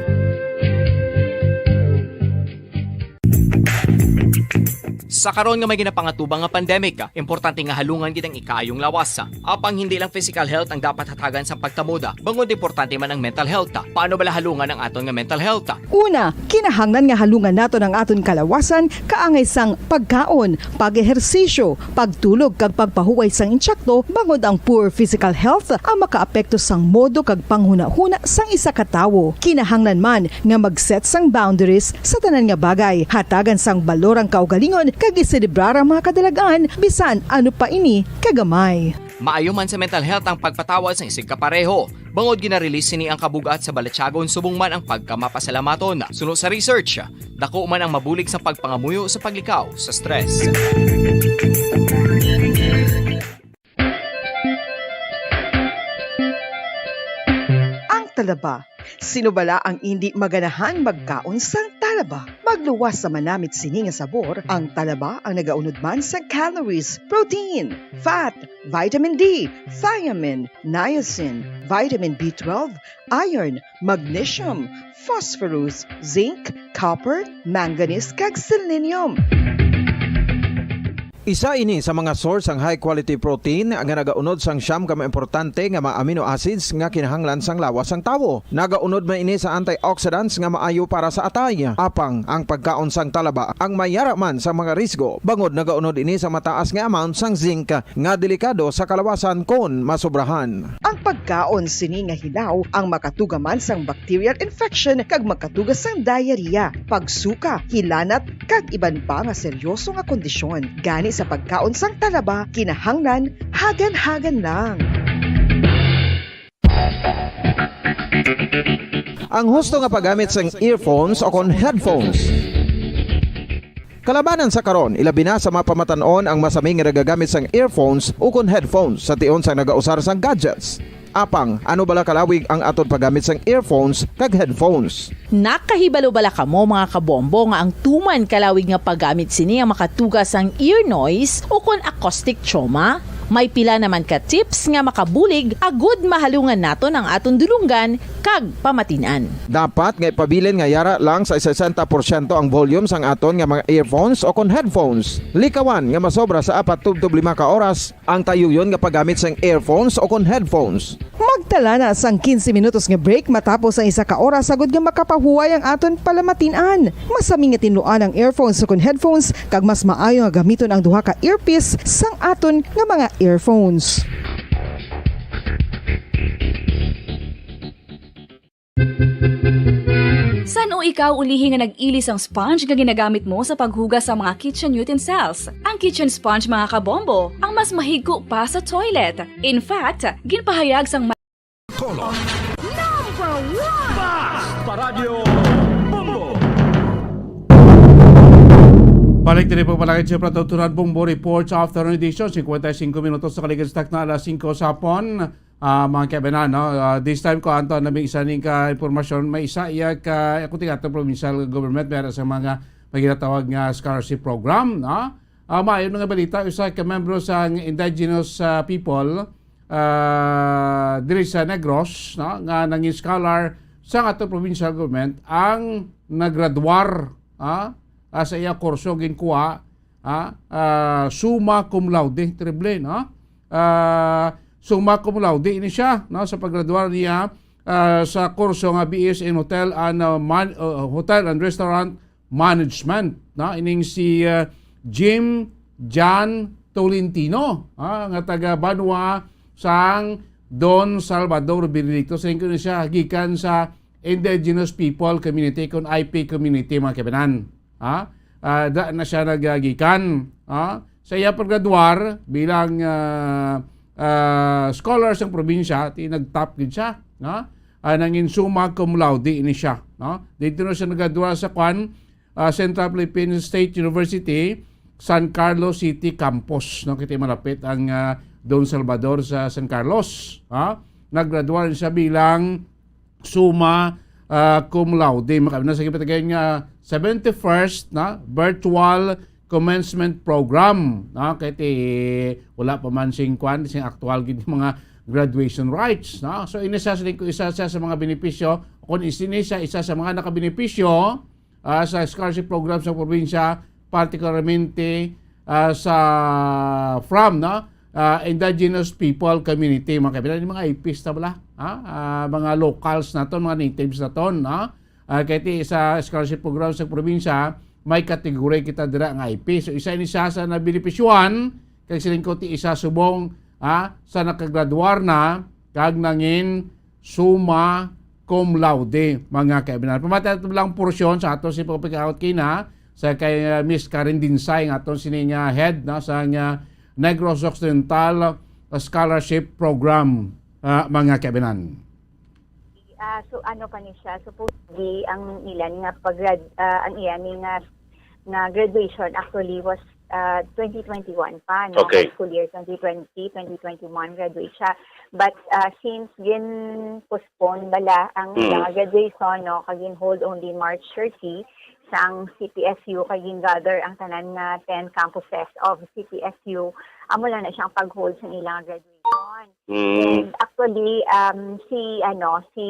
Sa karon nga may ginapangatubang nga pandemic, importante nga halungan gid ang ikaayong lawas. Apang hindi lang physical health ang dapat hatagan sa pagkamoda, bangod importante man ang mental health. Paano bala halungan ang aton nga mental health? Una, kinahanglan nga halungan naton ang aton kalawasan kaangay sang pagkaon, pag-ehersisyo, pagtulog kag pagpahuway sang insakto, bangod ang poor physical health ang makaapekto sang modo kag panghunahuna sang isa ka tawo. Kinahanglan man nga mag-set sang boundaries sa tanan nga bagay, hatagan sang balor ang kaugalingon kag iselebrar ang mga kadalagan, bisan ano pa ini kagamay. Maayo man sa mental health ang pagpatawad sang isigkapareho, bangod gina-release sini ang kabug-at sa balatyagon subong man ang pagkamapasalamaton. Suno sa research, dako man ang mabulig sa pagpangamuyo sa paglikaw sa stress. Ang talaba. Sino bala ang indi maganahan magkaon sang talaba? Magluwas sa manamit sini nga sabor, ang talaba ang nagaunod man sa calories, protein, fat, vitamin D, thiamine, niacin, vitamin B twelve, iron, magnesium, phosphorus, zinc, copper, manganese, kag selenium. Isa ini sa mga source sang high quality protein nga nagaunod sang siyam ka mga importante nga mga amino acids nga kinahanglan sang lawas sang tawo. Nagaunod man ini sa antioxidants nga maayo para sa atay. Apang ang pagkaon sang talaba ang may yara man sa mga risgo, bangod nagaunod ini sa mataas nga amount sang zinc nga delikado sa kalawasan kon masobrahan. Ang pagkaon sini nga hilaw ang makatuga man sang bacterial infection kag makatuga sang diarrhea, pagsuka, hilanat, kag iban pa nga seryoso nga kondisyon. Gani sa pagkaon sang talaba, kinahanglan hagan-hagan lang. Ang husto nga paggamit sang earphones o kon headphones. Kalabanan sa karon, ilabi na sa mga pamatan-on ang masami nga nagagamit sang earphones ukon headphones sa tion sang nagausar sang gadgets. Apang, ano bala kalawig ang aton paggamit sang earphones kag headphones? Nakahibalo bala kamo, mga kabombo, nga ang tuman kalawig nga paggamit sini ang makatuga sang ear noise ukon acoustic trauma? May pila naman ka tips nga makabulig agud mahalungan naton ang aton dulonggan kag pamatin-an. Dapat nga ipabilin nga yara lang sa sesenta porsyento ang volume sang aton nga mga earphones o kon headphones. Likawan nga masobra sa apat tubtob lima ka oras ang tayuyon nga paggamit sang earphones o kon headphones. Magtala na sang quince minutos nga break matapos ang isa ka oras, agud nga makapahuway ang aton palamatin-an. Masami nga tinluan ang earphones o kon headphones, kag mas maayo nga gamiton ang duha ka earpiece sang aton nga mga earphones. San-o ikaw ulihi nga nag-ili sang sponge nga ginagamit mo sa paghugas sa mga kitchen utensils? Ang kitchen sponge, mga kabombo, ang mas mahigko pa sa toilet. In fact, ginpahayag sang Tolo. Number one! Basta Radyo Bombo! Balik diri po palagi sa Prataturan Bombo Report sa Afternoon Edition, cincuenta y cinco minutos sa kaligid sa takna, alas singko sa hapon. Ah, mga kaibanan, no? Ah, this time ko, Anton, na may isa ning ka impormasyon, may isa iya ka, ako tiga ato provincial government, meron sa mga may ginatawag nga scholarship program, no? Ah, maayo nga balita, usa ka membro sa indigenous, ah, people, ah, diri sa Negros, no, nga nangin scholar sa ato provincial government ang naggraduar, ah, ah, sa iya kurso ginkuha, ah, ah, summa cum laude, terrible, no? Ah, summa cum laude ini siya, no, sa paggraduar niya, ah, sa kurso nga B S in Hotel and, ah, Man-, ah, Hotel and Restaurant Management, no? Ining si, ah, Jim John Tolentino, ah, nga taga banwa sang Don Salvador Benedicto. Siling ko ni siya, gikan sa Indigenous People Community, kun I P community, mga kaibanan. Ha? Ah, da na siya nagagikan, ha? Sa iya paggraduar bilang, ah, ah, scholar sa probinsya, ti nag-top gid siya, ha? Ah, nangin summa cum laude ini siya, no? Dito na siya naggraduar sa kwan, ah, Central Philippine State University, San Carlos City Campus, no? Kita malapit ang, ah, Don Salvador sa San Carlos, ha? Naggraduar siya bilang summa, ah, cum laude. Makabina sa gipatagan nga seventy-first na virtual commencement program, no? Kay ti wala pa man sing kwan, sing aktual gid mga graduation rites, no? So, ini sa, sa, isa siya sa mga benepisyo, kung isini siya, isa sa mga nakabenepisyo, ah, sa scholarship program sa probinsya, particularmente, ah, sa from, no? Ah, indigenous people community, mga kaibigan, mga I Ps na bala, ha? Ah, mga locals naton, mga natives naton, no? Ah, kay ti sa scholarship program sa probinsya, may category kita dira nga I P. So, isa ini siya sa nabenepisyuhan, kag siling ko ti isa subong, ha, sa nakagraduar na, kag nangin summa cum laude, mga kaibigan. Pamati ato lang porsyon sa ato si pagpikaot kina sa kay, uh, Miss Karen Dinsay, nga aton sini nga head, no, sa nga Negros Occidental Scholarship Program, uh, mga kaibigan. Ah, so ano pa ni siya? Supposedly, ang ilan nga pag-grad-, ah, ang iya ni nga, nga graduation actually was, ah, twenty twenty-one pa, no? Okay. High school year twenty twenty, twenty twenty-one graduate siya. But, ah, since gin-postpone bala ang Mm. iya nga graduation, no, kag gin-hold only March thirty, sang C P S U, kag gin-gather ang tanan nga ten campuses of C P S U, amo lang na siya ang pag-hold sa ilang graduation. Mm. And actually, um, si, ano, si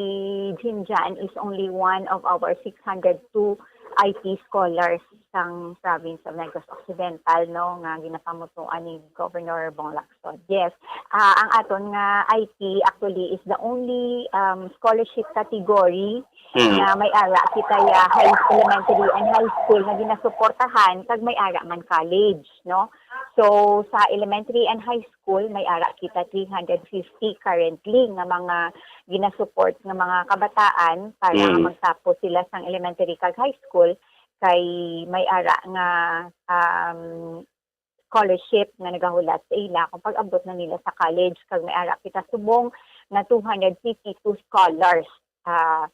Jim Jan is only one of our six hundred two I T scholars sang province of Negros Occidental, no, nga ginapamutuan ni Governor Bong Lacson. Yes. Ah, ang aton nga I T actually is the only, um, scholarship category Mm. nga may ara kita ya high, elementary and high school nga ginasuportahan, kag may ara man college, no? So, sa elementary and high school, may ara kita three hundred fifty currently nga mga ginasupport nga mga kabataan para nga Mm. magtapos sila sang elementary kag high school, kay may ara nga, um, scholarship nga nagahulat sa ila kung pag-abot na nila sa college, kag may ara kita subong nga two hundred fifty-two scholars, ah,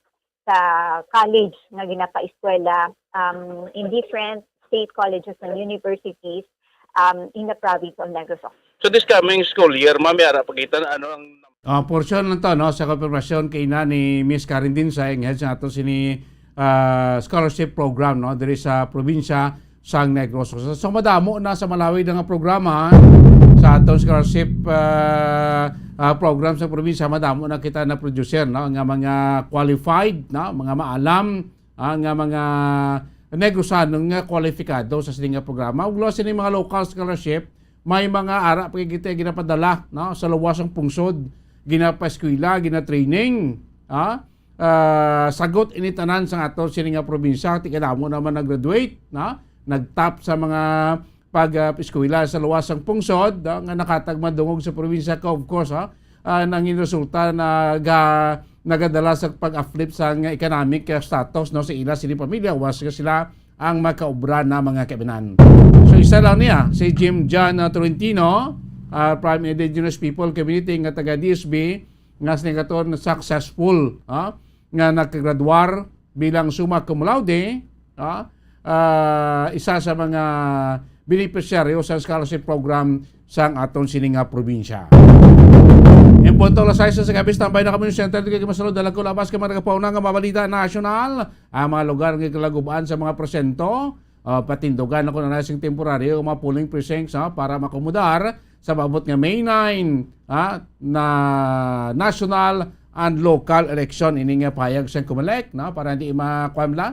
sa college nga ginapaeskwela, um, in different state colleges and universities, um, in the province of Negros Occidental. So this coming school year, ma'am, may ara pa kita na ano ang Ah, portion lang to, no, sa konfirmasyon kay na ni Miss Karen Dinsay, ang head sa ato sini, ah, scholarship program, no, diri sa probinsya sang Negros. So, so madamo na sa malawig na nga programa sa atong scholarship, ah, ah, program sa probinsya, madamo na kita na producer, no, nga mga qualified, no, mga maalam, ah, nga mga Negrosano nga kwalipikado sa sini nga programa. Ug luwas sini mga local scholarship, may mga ara pa kita ginapadala, no, sa luwas sang pungsod, ginapaeskwela, ginatraining, ha? Ah, sagot ini tanan sa aton sini nga probinsya, ti kadamo naman nag-graduate, no? Nag-top sa mga pag, ah, eskwela sa luwas sang pungsod, ah, nga nakatag madungog sa probinsya ka, of course, ha? Ah, nangin resulta na ga-, nagadala sa pag-uplift sa nga economic, ah, status, no, sa ila sini pamilya, was nga sila ang makaobra na mga kaibanan. So, isa lang niya, si Jim John, ah, Tolentino, ah, from Indigenous People Community nga taga D S B, nga sinigaton successful, ah, nga nagkagraduar bilang summa cum laude, ah, ah, isa sa mga benepisyaryo sa scholarship program sang aton sini nga probinsya. Ang punto alas sais sa gabi, standby na kami sa center, kay masulod dalag ko labas kay mga nagapauna nga mabalita nasyonal, ang mga lugar nga kalagubaan sa mga presento, ah, patindugan ako na sing temporaryo ang mga polling precincts, ha, para makomodar sa maabot nga May nine, ha, na national and local election. Ini nga pahayag sa Comelec, no, para hindi makuan la,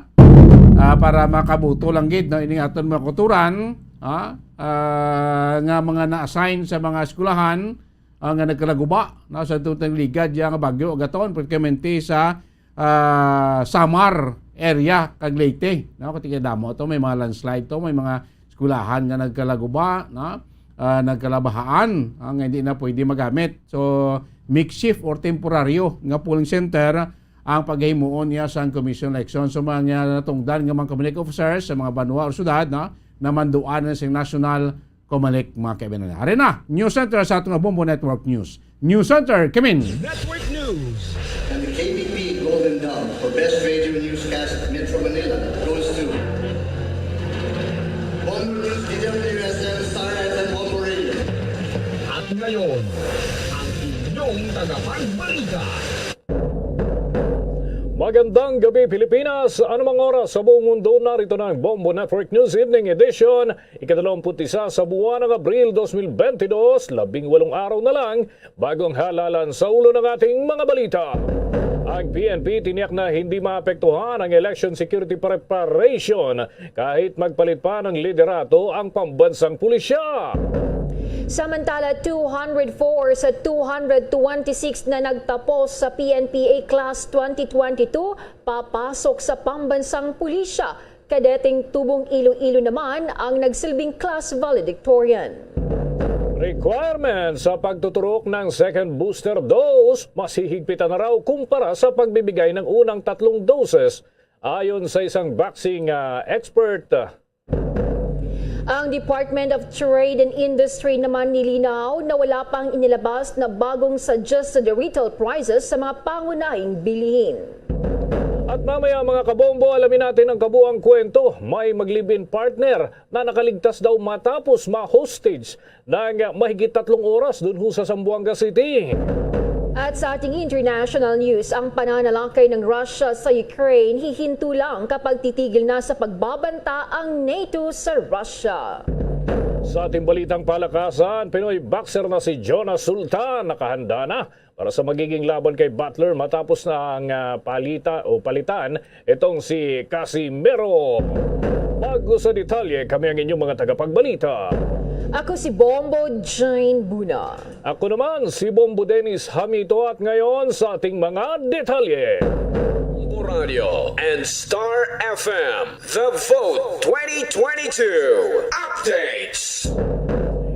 ah, para makaboto lang gid, no, ini nga aton mga kauturan, ha, ah, nga mga na-assign sa mga eskwelahan, ah, nga nagkalaguba, no, sa tutang ligad ya nga bagyo agaton, particularmente sa, ah, Samar, area kag Leyte, no? Kung tingnan damo to, may mga landslide to, may mga eskwelahan nga nagkalaguba, no? Ah, nagkalabahaan, ah, nga hindi na pwede magamit. So, makeshift or temporaryo nga polling center ang paghimuon niya sang Commission Election. So, mga natungdan nga mga Comelec officers sa mga banwa o syudad, no? Namanduan na sing national Comelec, mga kaibigan. Ari na, News Center sa aton nga Bombo Network News. News Center, Kimin. Network News. And the K B P Golden Dove for Best Radio Newscast Metro Manila goes to Bombo News, D W S M, Star F M, Bombo Radio. At ngayon, ang inyong tagapagbalita. Magandang gabi, Pilipinas. Anumang oras sa buong mundo, narito na ang Bombo Network News Evening Edition, ikadalawamput-isa sa buwan ng Abril dos mil bentidós, labing walong araw na lang bago ang halalan sa ulo ng ating mga balita. Ang P N P tiniyak na hindi maapektuhan ang election security preparation kahit magpalit pa ng liderato ang pambansang pulisya. Samantala, two hundred four sa two hundred twenty-six na nagtapos sa P N P A Class twenty twenty-two papasok sa pambansang pulisya. Kadeteng tubong Iloilo naman ang nagsilbing class valedictorian. Requirement sa pagtuturok ng second booster dose, mas hihigpitan na raw kumpara sa pagbibigay ng unang tatlong doses, ayon sa isang vaccine, ah, expert. Ang Department of Trade and Industry naman nilinaw na wala pang inilabas na bagong suggested retail prices sa mga pangunahing bilihin. At mamaya, mga kabombo, alamin natin ang kabuang kwento. May mag-live-in partner na nakaligtas daw matapos ma-hostage ng mahigit tatlong oras dun ho sa Zamboanga City. At sa ating international news, ang pananalakay ng Russia sa Ukraine hihinto lang kapag titigil na sa pagbabanta ang NATO sa Russia. Sa ating balitang palakasan, Pinoy boxer na si Jonas Sultan nakahanda na para sa magiging laban kay Butler matapos na ang, ah, palita o palitan itong si Casimero. Bago sa detalye, kami ang inyong mga tagapagbalita. Ako si Bombo Jane Buna. Ako naman si Bombo Dennis Hamito, at ngayon sa ating mga detalye. Bombo Radio and Star F M, The Vote twenty twenty-two Updates.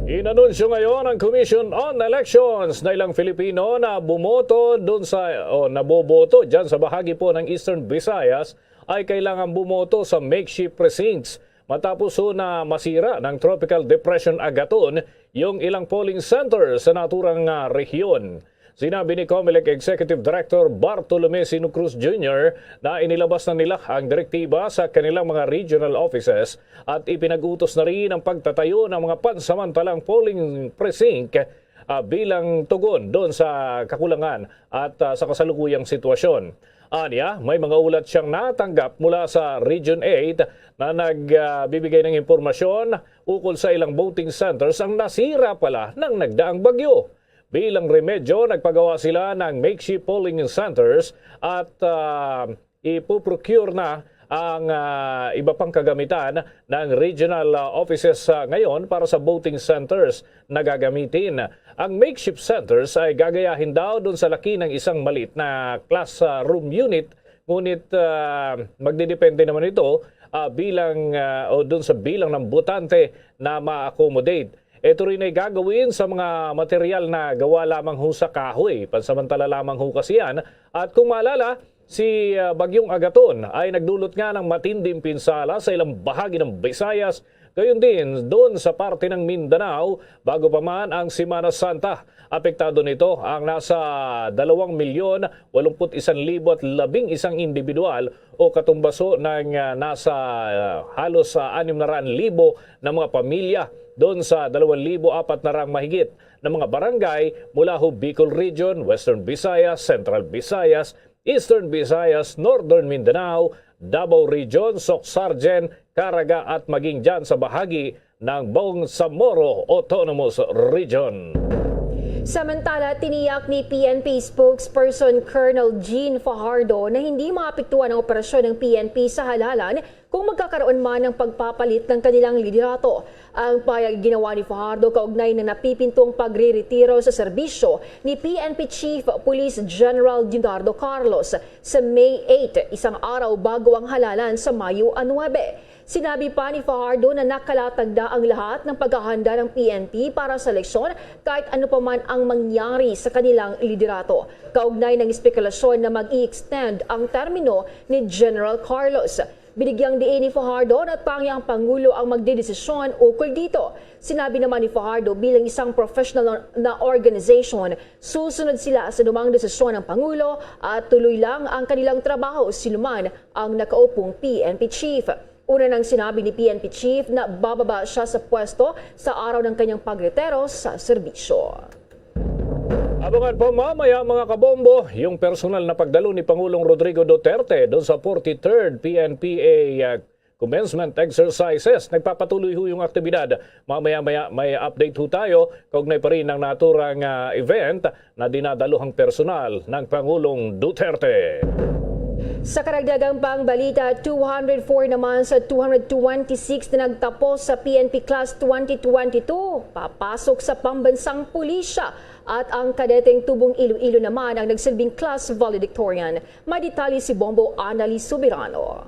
Inanunsyo ngayon ang Commission on Elections na ilang Filipino na bumoto dun sa, o naboboto dyan sa bahagi po ng Eastern Visayas ay kailangan bumoto sa makeshift precincts matapos ho na masira ng Tropical Depression Agaton yung ilang polling center sa naturang, ah, rehiyon. Sinabi ni Comelec Executive Director Bartolome Sino Cruz Junior na inilabas na nila ang direktiba sa kanilang mga regional offices at ipinag-utos na rin ang pagtatayo ng mga pansamantalang polling precinct, ah, bilang tugon doon sa kakulangan at, ah, sa kasalukuyang sitwasyon. Anya, may mga ulat siyang natanggap mula sa Region eight na nagbibigay ng impormasyon ukol sa ilang voting centers ang nasira pala ng nagdaang bagyo. Bilang remedyo, nagpagawa sila ng makeshift polling centers at, ah, ipuprocure na ang, ah, iba pang kagamitan ng regional, ah, offices, ah, ngayon para sa voting centers na gagamitin. Ang makeshift centers ay gagayahin daw dun sa laki ng isang maliit na classroom unit, ngunit, ah, magdidepende naman ito, ah, bilang, ah, o dun sa bilang ng botante na ma-accommodate. Ito rin ay gagawin sa mga material na gawa lamang ho sa kahoy. Pansamantala lamang ho kasi yan. At kung maalala, si, ah, Bagyong Agaton ay nagdulot nga ng matinding pinsala sa ilang bahagi ng Visayas, gayon din doon sa parte ng Mindanao, bago pa man ang Semana Santa. Apektado nito ang nasa dalawang milyon walumput isang libo at labing isang individual o katumbaso ng, ah, nasa, ah, halos, ah, anim na raan libo na mga pamilya doon sa dalawang libo apat na raang mahigit na mga barangay mula ho Bicol Region, Western Visayas, Central Visayas, Eastern Visayas, Northern Mindanao, Davao Region, Soccsksargen, Caraga at maging dyan sa bahagi ng Bangsamoro Autonomous Region. Samantala, tiniyak ni P N P spokesperson Colonel Jean Fajardo na hindi maapektuhan ang operasyon ng P N P sa halalan Kung magkakaroon man ng pagpapalit ng kanilang liderato. Ang pahayag ginawa ni Fajardo kaugnay na napipinto ang pagre-retiro sa serbisyo ni P N P Chief Police General Leonardo Carlos sa May eight, isang araw bago ang halalan sa Mayo nuebe. Sinabi pa ni Fajardo na nakalatag na ang lahat ng paghahanda ng P N P para sa eleksyon kahit ano pa man ang mangyari sa kanilang liderato. Kaugnay ng espekulasyon na mag-i-extend ang termino ni General Carlos. Binigyang diin ni Fajardo na tanging ang Pangulo ang magdedesisyon ukol dito. Sinabi naman ni Fajardo, bilang isang professional na organization, susunod sila sa anumang desisyon ng Pangulo at tuloy lang ang kanilang trabaho sinuman ang nakaupong P N P chief. Una nang sinabi ni P N P chief na bababa siya sa pwesto sa araw ng kanyang pagretiro sa serbisyo. Abangan po mamaya, mga kabombo, yung personal na pagdalo ni Pangulong Rodrigo Duterte doon sa forty-third P N P A, ah, commencement exercises. Nagpapatuloy ho yung aktibidad. Mamaya-maya may update ho tayo kaugnay pa rin ng naturang, ah, event na dinadaluhang personal ng Pangulong Duterte. Sa karagdagang pang balita, two hundred four naman sa two hundred twenty-six na nagtapos sa P N P Class twenty twenty-two papasok sa pambansang pulisya at ang kadeteng tubong Iloilo naman ang nagsilbing class valedictorian. May detalye si Bombo Anali Soberano.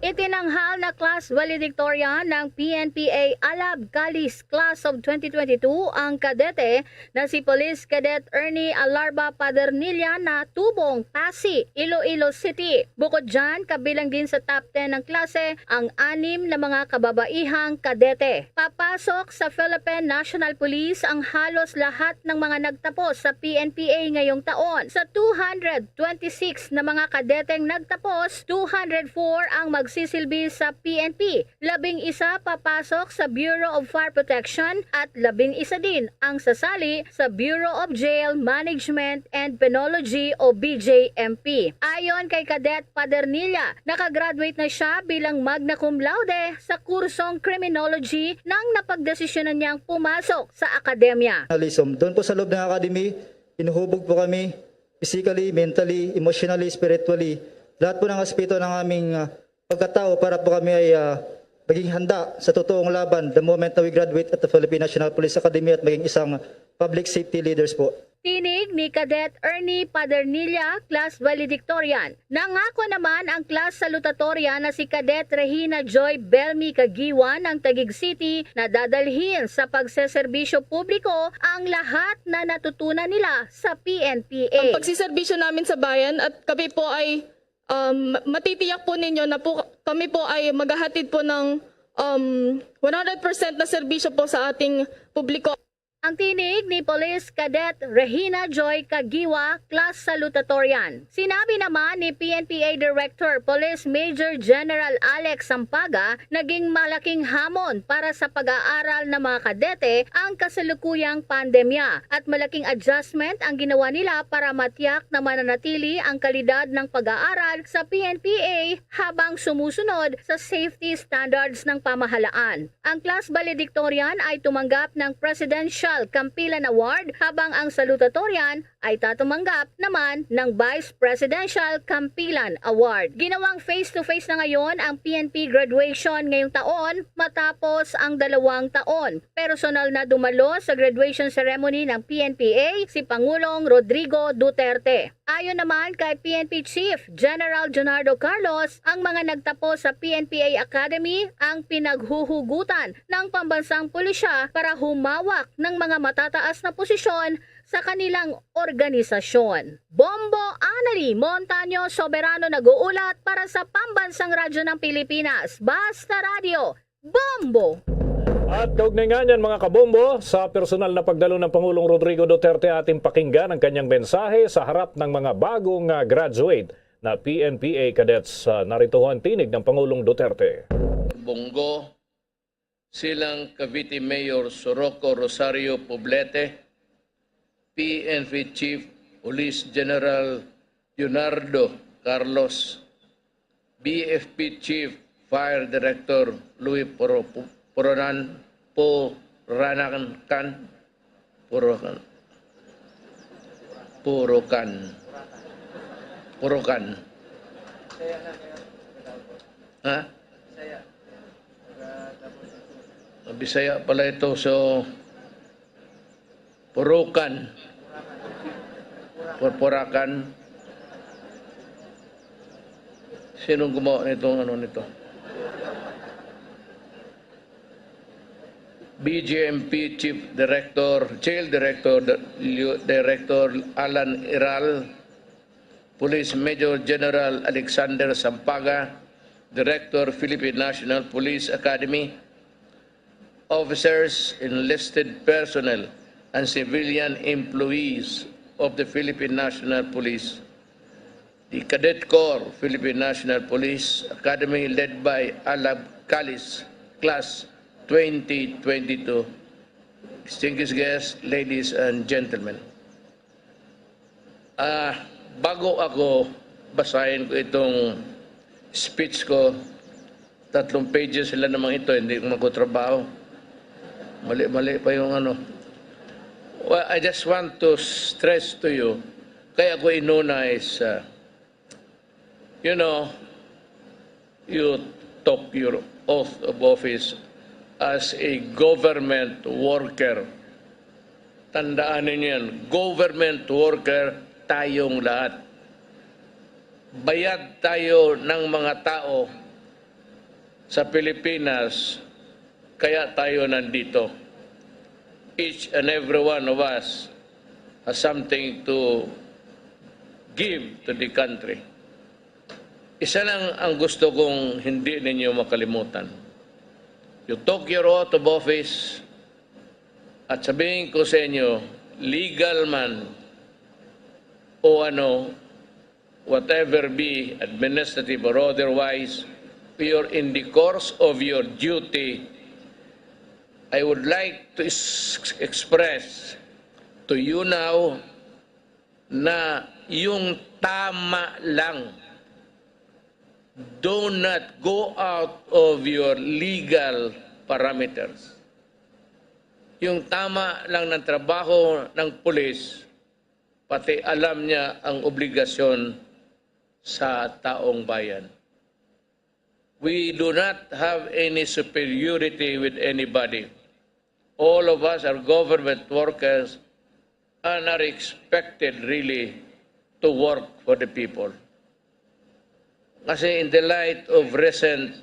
Itinanghal na class valedictorian ng P N P A Alab Calis Class of twenty twenty-two ang kadete na si Police Cadet Ernie Alarba Padernilla na tubong Pasi, Iloilo City. Bukod dyan, kabilang din sa top ten ng klase ang anim na mga kababaihang kadete. Papasok sa Philippine National Police ang halos lahat ng mga nagtapos sa P N P A ngayong taon. Sa two hundred twenty-six na mga kadeteng nagtapos, two hundred four ang magsisilbi sa P N P. Labing isa papasok sa Bureau of Fire Protection at labing isa din ang sasali sa Bureau of Jail Management and Penology o B J M P. Ayon kay Cadet Padernilla, nakagraduate na siya bilang magna cum laude sa kursong Criminology nang napagdesisyonan niyang pumasok sa akademya. Journalism. Doon po sa loob ng academy, hinuhubog po kami physically, mentally, emotionally, spiritually. Lahat po ng aspeto ng aming, ah, pagkatao para po kami ay, ah, maging handa sa totoong laban the moment na we graduate at the Philippine National Police Academy at maging isang public safety leaders po. Tinig ni Cadet Ernie Padernilla, class valedictorian. Nangako naman ang class salutatorian na si Cadet Regina Joy Belmi Kagiwan ng Taguig City na dadalhin sa pagseserbisyo publiko ang lahat na natutunan nila sa P N P A. Ang pagsiserbisyo namin sa bayan at kami po ay, um, matitiyak po ninyo na po, kami po ay maghahatid po ng, um, one hundred percent na serbisyo po sa ating publiko. Ang tinig ni Police Cadet Regina Joy Kagiwa, class salutatorian. Sinabi naman ni P N P A Director Police Major General Alex Sampaga, naging malaking hamon para sa pag-aaral ng mga kadete ang kasalukuyang pandemya at malaking adjustment ang ginawa nila para matiyak na mananatili ang kalidad ng pag-aaral sa P N P A habang sumusunod sa safety standards ng pamahalaan. Ang class valedictorian ay tumanggap ng Presidential Kampilan Award, habang ang salutatorian ay tatumanggap naman ng Vice Presidential Kampilan Award. Ginawang face-to-face na ngayon ang P N P graduation ngayong taon matapos ang dalawang taon. Personal na dumalo sa graduation ceremony ng P N P A si Pangulong Rodrigo Duterte. Ayon naman kay P N P Chief General Leonardo Carlos, ang mga nagtapos sa P N P A Academy ang pinaghuhugutan ng pambansang pulisya para humawak ng mga matataas na posisyon sa kanilang organisasyon. Bombo Anali Montaño Soberano nag-uulat para sa Pambansang Radyo ng Pilipinas, Basta Radyo, Bombo! At kaugnay nga niyan, mga kabombo, sa personal na pagdalo ng Pangulong Rodrigo Duterte, ating pakinggan ang kanyang mensahe sa harap ng mga bagong, ah, graduate na P N P A cadets. Ah, narito ho ang tinig ng Pangulong Duterte. Bongo, silang Cavite Mayor Soroco Rosario Poblete, P N P Chief Police General Leonardo Carlos, B F P Chief Fire Director Louis Poro-, Poronan, Poronan, Porokan, Porokan, Porokan. Ha? Bisaya pala ito. So, Purukan. Purpurakan. Sinong gumawa nitong ano nito? B J M P Chief Director, Jail Director, Director Alan Iral, Police Major General Alexander Sampaga, Director, Philippine National Police Academy, officers, enlisted personnel, and civilian employees of the Philippine National Police, the Cadet Corps, Philippine National Police Academy, led by Alab Kalis, Class twenty twenty-two. Distinguished guests, ladies and gentlemen. Ah, bago ako basahin ko itong speech ko, tatlong pages sila naman ito, hindi ko magkutrabaho. Mali-mali pa yung ano. Well, I just want to stress to you, kaya ko inuna is, ah, you know, you took your oath of office as a government worker. Tandaan ninyo yan, government worker tayong lahat. Bayad tayo ng mga tao sa Pilipinas, kaya tayo nandito. Each and every one of us has something to give to the country. Isa lang ang gusto kong hindi ninyo makalimutan. You took your oath of office, at sabihin ko sa inyo, legal man o ano, whatever be, administrative or otherwise, you're in the course of your duty, I would like to s-, express to you now na yung tama lang. Do not go out of your legal parameters. Yung tama lang ng trabaho ng pulis, pati alam niya ang obligasyon sa taong bayan. We do not have any superiority with anybody. All of us are government workers and are expected really to work for the people. Kasi in the light of recent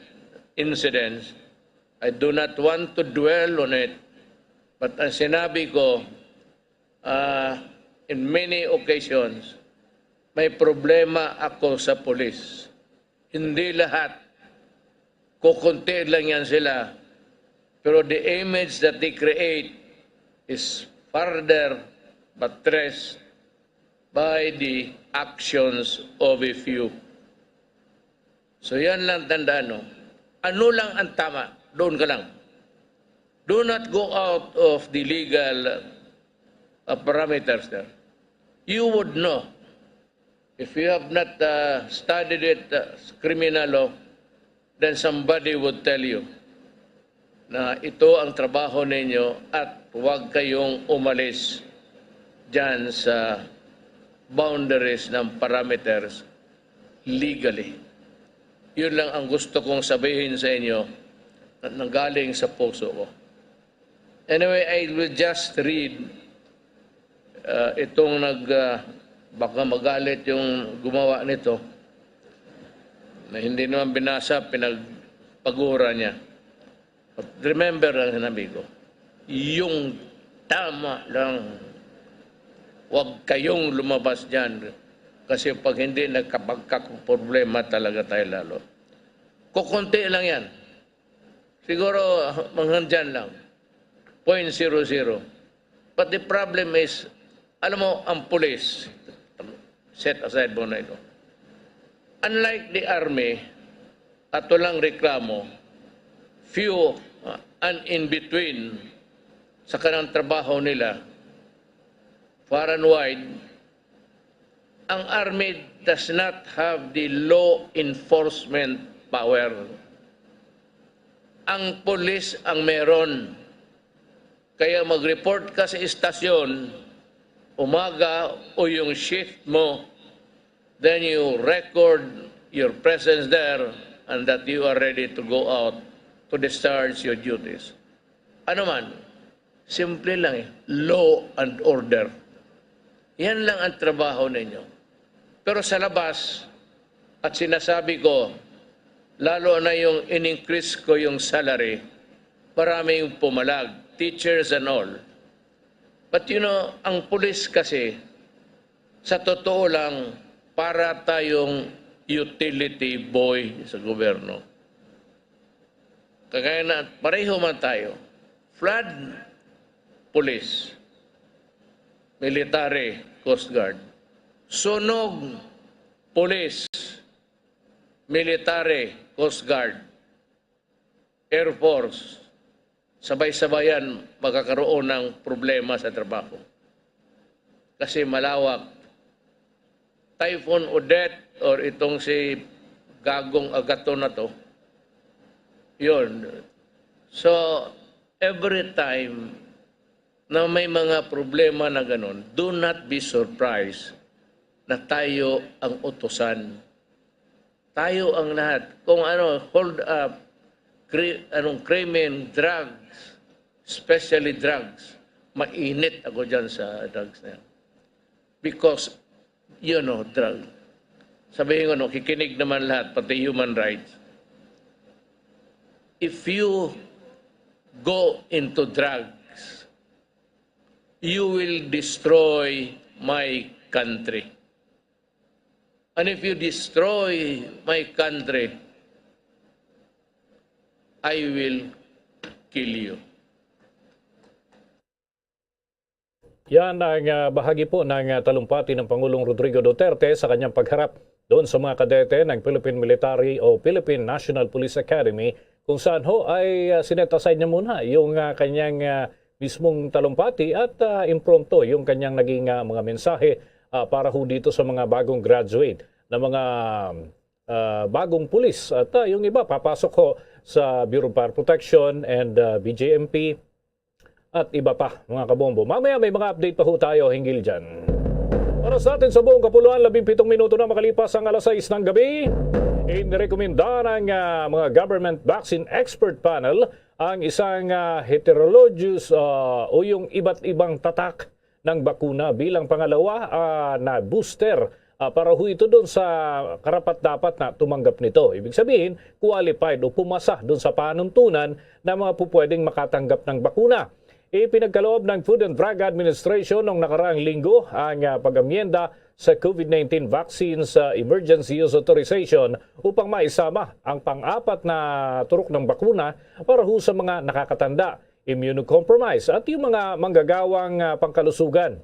incidents, I do not want to dwell on it, but ang sinabi ko, ah, in many occasions, may problema ako sa pulis. Hindi lahat. Kukunti lang yan sila. Pero the image that they create is further buttressed by the actions of a few. So yan lang tandaan, no? Ano lang ang tama, doon ka lang. Do not go out of the legal, uh, parameters there. You would know. If you have not, uh, studied it, uh, criminal law, then somebody would tell you na ito ang trabaho ninyo at huwag kayong umalis dyan sa boundaries ng parameters legally. Yun lang ang gusto kong sabihin sa inyo at nanggaling sa puso ko. Anyway, I will just read, uh, itong nag, uh, baka magalit yung gumawa nito, na hindi naman binasa, pinagpagura niya. But remember ang sinabi ko, yung tama lang, huwag kayong lumabas dyan. Kasi pag hindi, nagkabagkak ang problema talaga tayo lalo. Kukunti lang yan. Siguro, hanggang dyan lang. Point zero zero. But the problem is, alam mo, ang pulis, set aside muna ito. Unlike the army, ato lang reklamo, few, uh, and in between sa kanang trabaho nila, far and wide, ang army does not have the law enforcement power. Ang pulis ang meron. Kaya mag-report ka sa istasyon, umaga o yung shift mo, then you record your presence there and that you are ready to go out to discharge your duties. Ano man, simple lang eh, law and order. Yan lang ang trabaho ninyo. Pero sa labas, at sinasabi ko, lalo na yung in-increase ko yung salary, maraming pumalag, teachers and all. But you know, ang pulis kasi, sa totoo lang, para tayong utility boy sa gobyerno. Kagaya na, pareho man tayo. Flood, police, military, coast guard. Sunog, police, military, coast guard, air force. Sabay-sabayan magkakaroon ng problema sa trabaho. Kasi malawak. Typhoon Odette or itong si Gagong Agaton na to, yun. So, every time na may mga problema na ganun, do not be surprised na tayo ang utusan. Tayo ang lahat. Kung ano, hold up, cri-, anong krimen, drugs, especially drugs. Mainit ako dyan sa drugs na yan. Because, you know, drug. Sabihin ko, no, kikinig naman lahat, pati human rights. If you go into drugs, you will destroy my country. And if you destroy my country, I will kill you. Yan ang, ah, bahagi po ng, ah, talumpati ng Pangulong Rodrigo Duterte sa kanyang pagharap doon sa mga kadete ng Philippine Military o Philippine National Police Academy, kung saan ho ay, ah, sinet aside niya muna yung, ah, kanyang, ah, mismong talumpati at, ah, impromptu yung kanyang naging, ah, mga mensahe, ah, para ho dito sa mga bagong graduate na mga, ah, bagong pulis at, ah, yung iba papasok ho sa Bureau of Fire Protection and, ah, B J M P. At iba pa, mga kabombo. Mamaya may mga update pa ho tayo hinggil dyan. Para sa atin sa buong kapuluan, labing pitong minuto na makalipas ang alas sais ng gabi, inirekomenda ng, ah, mga government vaccine expert panel ang isang, ah, heterologous, ah, o yung iba't ibang tatak ng bakuna bilang pangalawa, ah, na booster, ah, para ho ito doon sa karapat-dapat na tumanggap nito. Ibig sabihin, qualified o pumasa doon sa panuntunan na mga pupwedeng makatanggap ng bakuna. Ipinagkaloob ng Food and Drug Administration noong nakaraang linggo ang, ah, pag-amyenda sa COVID nineteen vaccines, ah, emergency use authorization upang maisama ang pang-apat na turok ng bakuna para ho sa mga nakakatanda, immunocompromised at yung mga manggagawang, ah, pangkalusugan.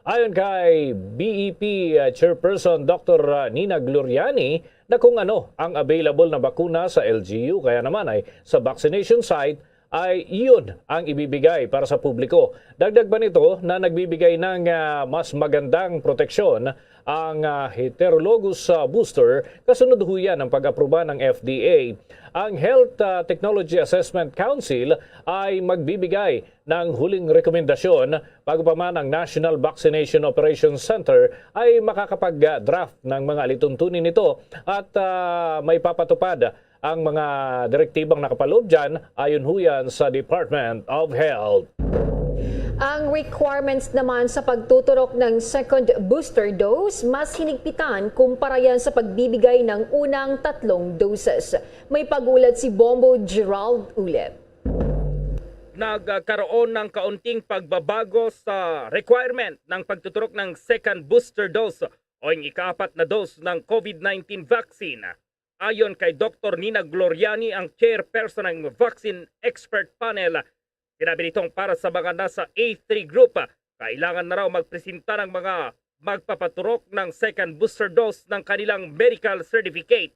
Ayon kay B E P, uh, Chairperson Doctor, uh, Nina Gloriani, na kung ano ang available na bakuna sa L G U, kaya naman ay sa vaccination site, ay iyon ang ibibigay para sa publiko. Dagdag pa nito na nagbibigay ng, uh, mas magandang proteksyon ang, uh, heterologous, uh, booster kasunod ho yan ng pag-aproba ng F D A. Ang Health, uh, Technology Assessment Council ay magbibigay ng huling rekomendasyon, bago pa man ang National Vaccination Operations Center ay makakapag-draft ng mga alituntunin nito at, ah, may papatupad ang mga direktibang nakapaloob dyan ayon ho yan sa Department of Health. Ang requirements naman sa pagtuturok ng second booster dose mas hinigpitan kumpara yan sa pagbibigay ng unang tatlong doses. May pag-ulat si Bombo Gerald Ulep. Nagkaroon ng kaunting pagbabago sa requirement ng pagtuturok ng second booster dose o ang ikaapat na dose ng COVID nineteen vaccine. Ayon kay Doktor Nina Gloriani, ang chairperson ng Vaccine Expert Panel, sinabi nitong para sa mga nasa A three group, kailangan na raw magpresenta ng mga magpapaturok ng second booster dose ng kanilang medical certificate,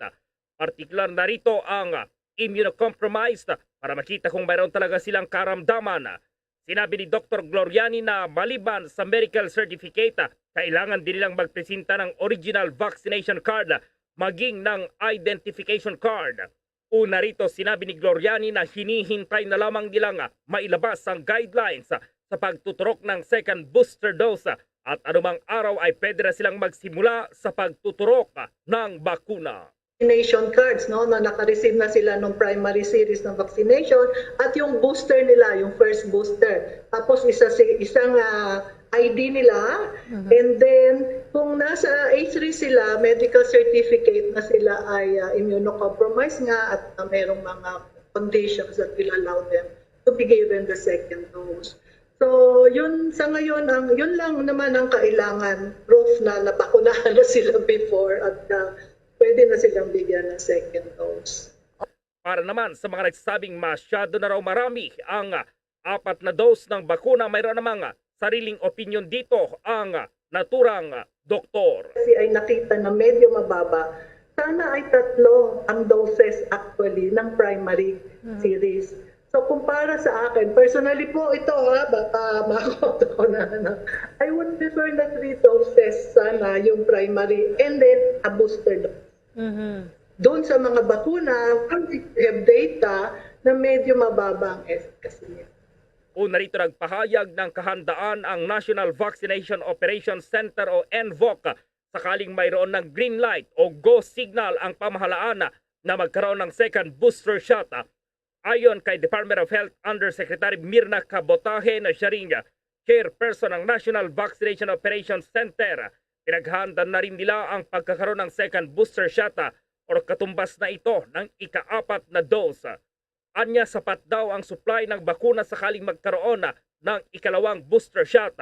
partikular na rito ang immunocompromised, para makita kung mayroon talaga silang karamdaman. Sinabi ni Doktor Gloriani na maliban sa medical certificate, kailangan din nilang magpresenta ng original vaccination card maging ng identification card. Una rito, sinabi ni Gloriani na hinihintay na lamang nilang mailabas ang guidelines sa pagtuturok ng second booster dose at anumang araw ay pwede na silang magsimula sa pagtuturok ng bakuna. vaccination cards, no, na naka-receive na sila ng primary series ng vaccination at yung booster nila, yung first booster. Tapos isa si isang ah, I D nila. And then kung nasa age three sila, medical certificate na sila ay ah, immunocompromised nga at ah, merong mga conditions that will allow them to be given the second dose. So, yun sa ngayon ang yun lang naman ang kailangan, proof na nabakunahan na sila before at ah, pwede na silang bigyan ng second dose. Para naman sa mga nagsasabing masyado na raw marami ang ah, apat na dose ng bakuna, mayroon namang ah, sariling opinyon dito ang ah, naturang ah, doktor. Kasi ay nakita na medyo mababa. Sana ay tatlo ang doses actually ng primary series. So kumpara sa akin, personally po ito ha, baka ma-quote ako na ano, I would prefer na three doses sana yung primary and then a booster dose. Doon sa mga bakuna, we have data na medyo mababa ang efficacy niya. Una rito, nagpahayag ng kahandaan ang National Vaccination Operations Center o NVOC sakaling mayroon ng green light o go signal ang pamahalaan na magkaroon ng second booster shot. Ayon kay Department of Health Undersecretary Mirna Cabotaje na siya ring chairperson ng National Vaccination Operations Center, pinaghanda na rin nila ang pagkakaroon ng second booster shot ah, or katumbas na ito ng ikaapat na dose. Anya, sapat daw ang supply ng bakuna sakaling magkaroon ah, ng ikalawang booster shot.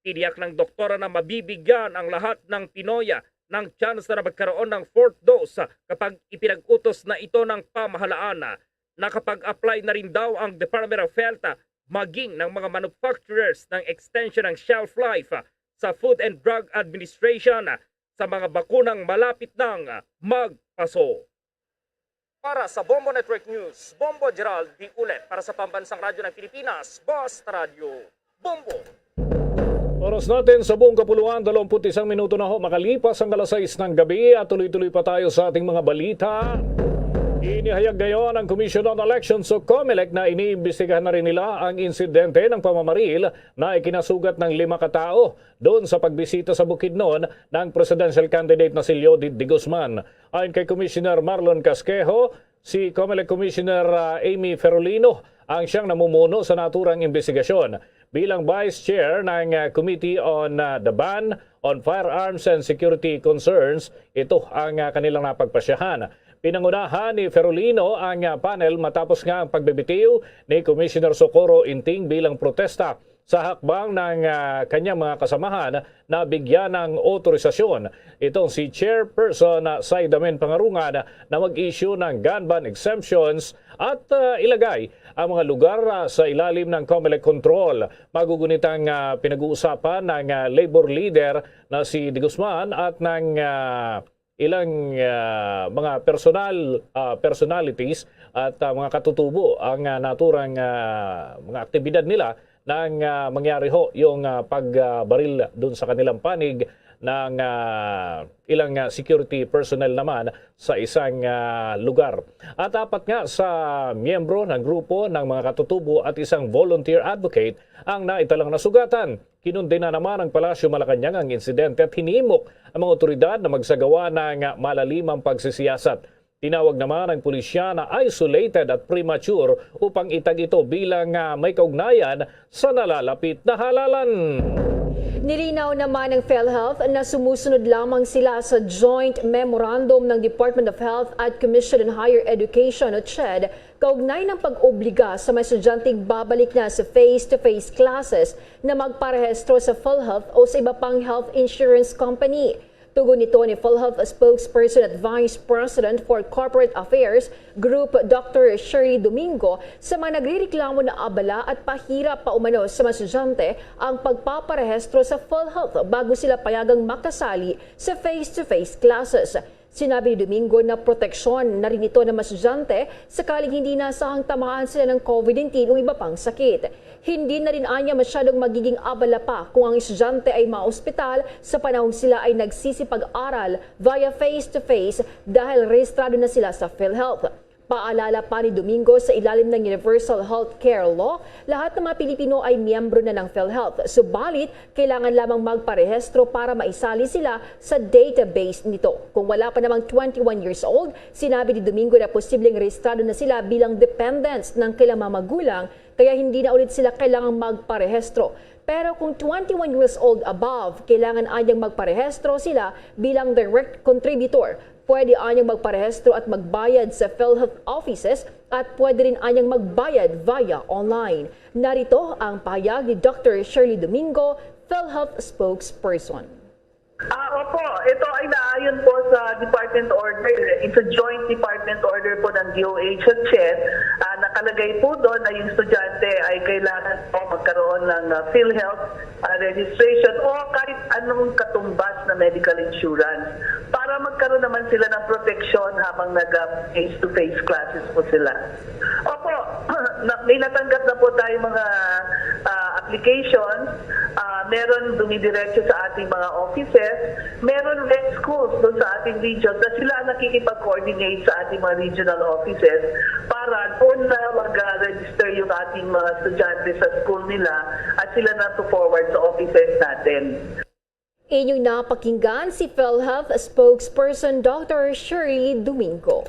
Tiniyak ng doktora na mabibigyan ang lahat ng Pinoy ng tsansa na magkaroon ng fourth dose kapag ipinag-utos na ito ng pamahalaan. Nakapag-apply na rin daw ang Department of Health, maging ng mga manufacturers ng extension ng shelf life sa Food and Drug Administration sa mga bakunang malapit nang magpaso. Para sa Bombo Network News, Bombo Gerald D. Ulet. Para sa Pambansang Radyo ng Pilipinas, Basta Radyo, Bombo. Oras natin sa buong kapuluan, dalawampu't isang minuto na ho makalipas ang alas sais ng gabi at tuloy-tuloy pa tayo sa ating mga balita. Inihayag ngayon ang Commission on Elections o COMELEC na iniimbestigahan na rin nila ang insidente ng pamamaril na ikinasugat ng lima katao doon sa pagbisita sa Bukidnon ng presidential candidate na si Leodid De Guzman. Ayon kay Commissioner Marlon Casquejo, si COMELEC Commissioner ah, Amy Ferolino ang siyang namumuno sa naturang imbestigasyon. Bilang Vice Chair ng ah, Committee on ah, the Ban on Firearms and Security Concerns, ito ang ah, kanilang napagpasyahan. Pinangunahan ni Ferolino ang ah, panel matapos nga ang pagbibitiw ni Commissioner Socorro Inting bilang protesta sa hakbang ng ah, kanyang mga kasamahan na bigyan ng otorisasyon itong si Chairperson ah, Saidamen Pangarungan na mag-issue ng gun ban exemptions at ah, ilagay ang mga lugar ah, sa ilalim ng COMELEC control. Magugunit ang ah, pinag-uusapan ng ah, labor leader na si De Guzman at ng ah, ilang ah, mga personal ah, personalities at ah, mga katutubo ang ah, naturang ah, mga aktibidad nila nang ah, mangyari ho yung ah, pagbaril dun sa kanilang panig ng ah, ilang ah, security personnel naman sa isang ah, lugar. At apat nga sa miyembro ng grupo ng mga katutubo at isang volunteer advocate ang naitalang nasugatan. Kinundena naman ang Palasyo Malacañang ang insidente at hinimok ang mga otoridad na magsagawa ng malalimang pagsisiyasat. Tinawag naman ang pulisya na isolated at premature upang itag ito bilang ah, may kaugnayan sa nalalapit na halalan. Nilinaw naman ng PhilHealth na sumusunod lamang sila sa joint memorandum ng Department of Health at Commission on Higher Education o CHED kaugnay ng pag-obliga sa mga estudyanteng babalik na sa face-to-face classes na magparehistro sa PhilHealth o sa iba pang health insurance company. Tugon nito ni PhilHealth Spokesperson at Vice President for Corporate Affairs Group Doctor Shirley Domingo sa mga nagrereklamo na abala at pahirap pa umano sa mga estudyante ang pagpaparehistro sa PhilHealth bago sila payagang makasali sa face-to-face classes. Sinabi ni Domingo na proteksyon na rin ito ng mga estudyante sakaling hindi nasahang tamaan sila ng COVID nineteen o iba pang sakit. Hindi na rin anya masyadong magiging abala pa kung ang estudyante ay maospital sa panahong sila ay nagsisipag-aral via face-to-face dahil rehistrado na sila sa PhilHealth. Paalala pa ni Domingo, sa ilalim ng Universal Health Care Law, lahat ng mga Pilipino ay miyembro na ng PhilHealth. Subalit, kailangan lamang magparehistro para maisali sila sa database nito. Kung wala pa namang twenty-one years old, sinabi ni Domingo na posibleng rehistrado na sila bilang dependents ng kailang mga magulang, kaya hindi na ulit sila kailangang magparehistro. Pero kung twenty-one years old above, kailangan anyang magparehistro sila bilang direct contributor. Pwede anyang magparehistro at magbayad sa PhilHealth offices at pwede rin anyang magbayad via online. Narito ang pahayag ni Doctor Shirley Domingo, PhilHealth spokesperson. Ah, opo, ito ay naayon po sa department order. It's a joint department order po ng D O H at CHED. Ah, nakalagay po doon na yung estudyante ay kailangan po magkaroon ng ah, PhilHealth ah, registration o kahit anong katumbas na medical insurance para magkaroon naman sila ng proteksyon habang nag ah, face-to-face classes po sila. Opo, na, may natanggap na po tayo mga ah, applications. Ah, meron dumidiretso sa ating mga offices. Meron rin schools doon sa ating region na sila ang nakikipag-coordinate sa ating mga regional offices para doon na mag-register yung ating mga estudyante sa school nila at sila na to forward sa offices natin. Inyong napakinggan si PhilHealth spokesperson Doctor Shirley Domingo.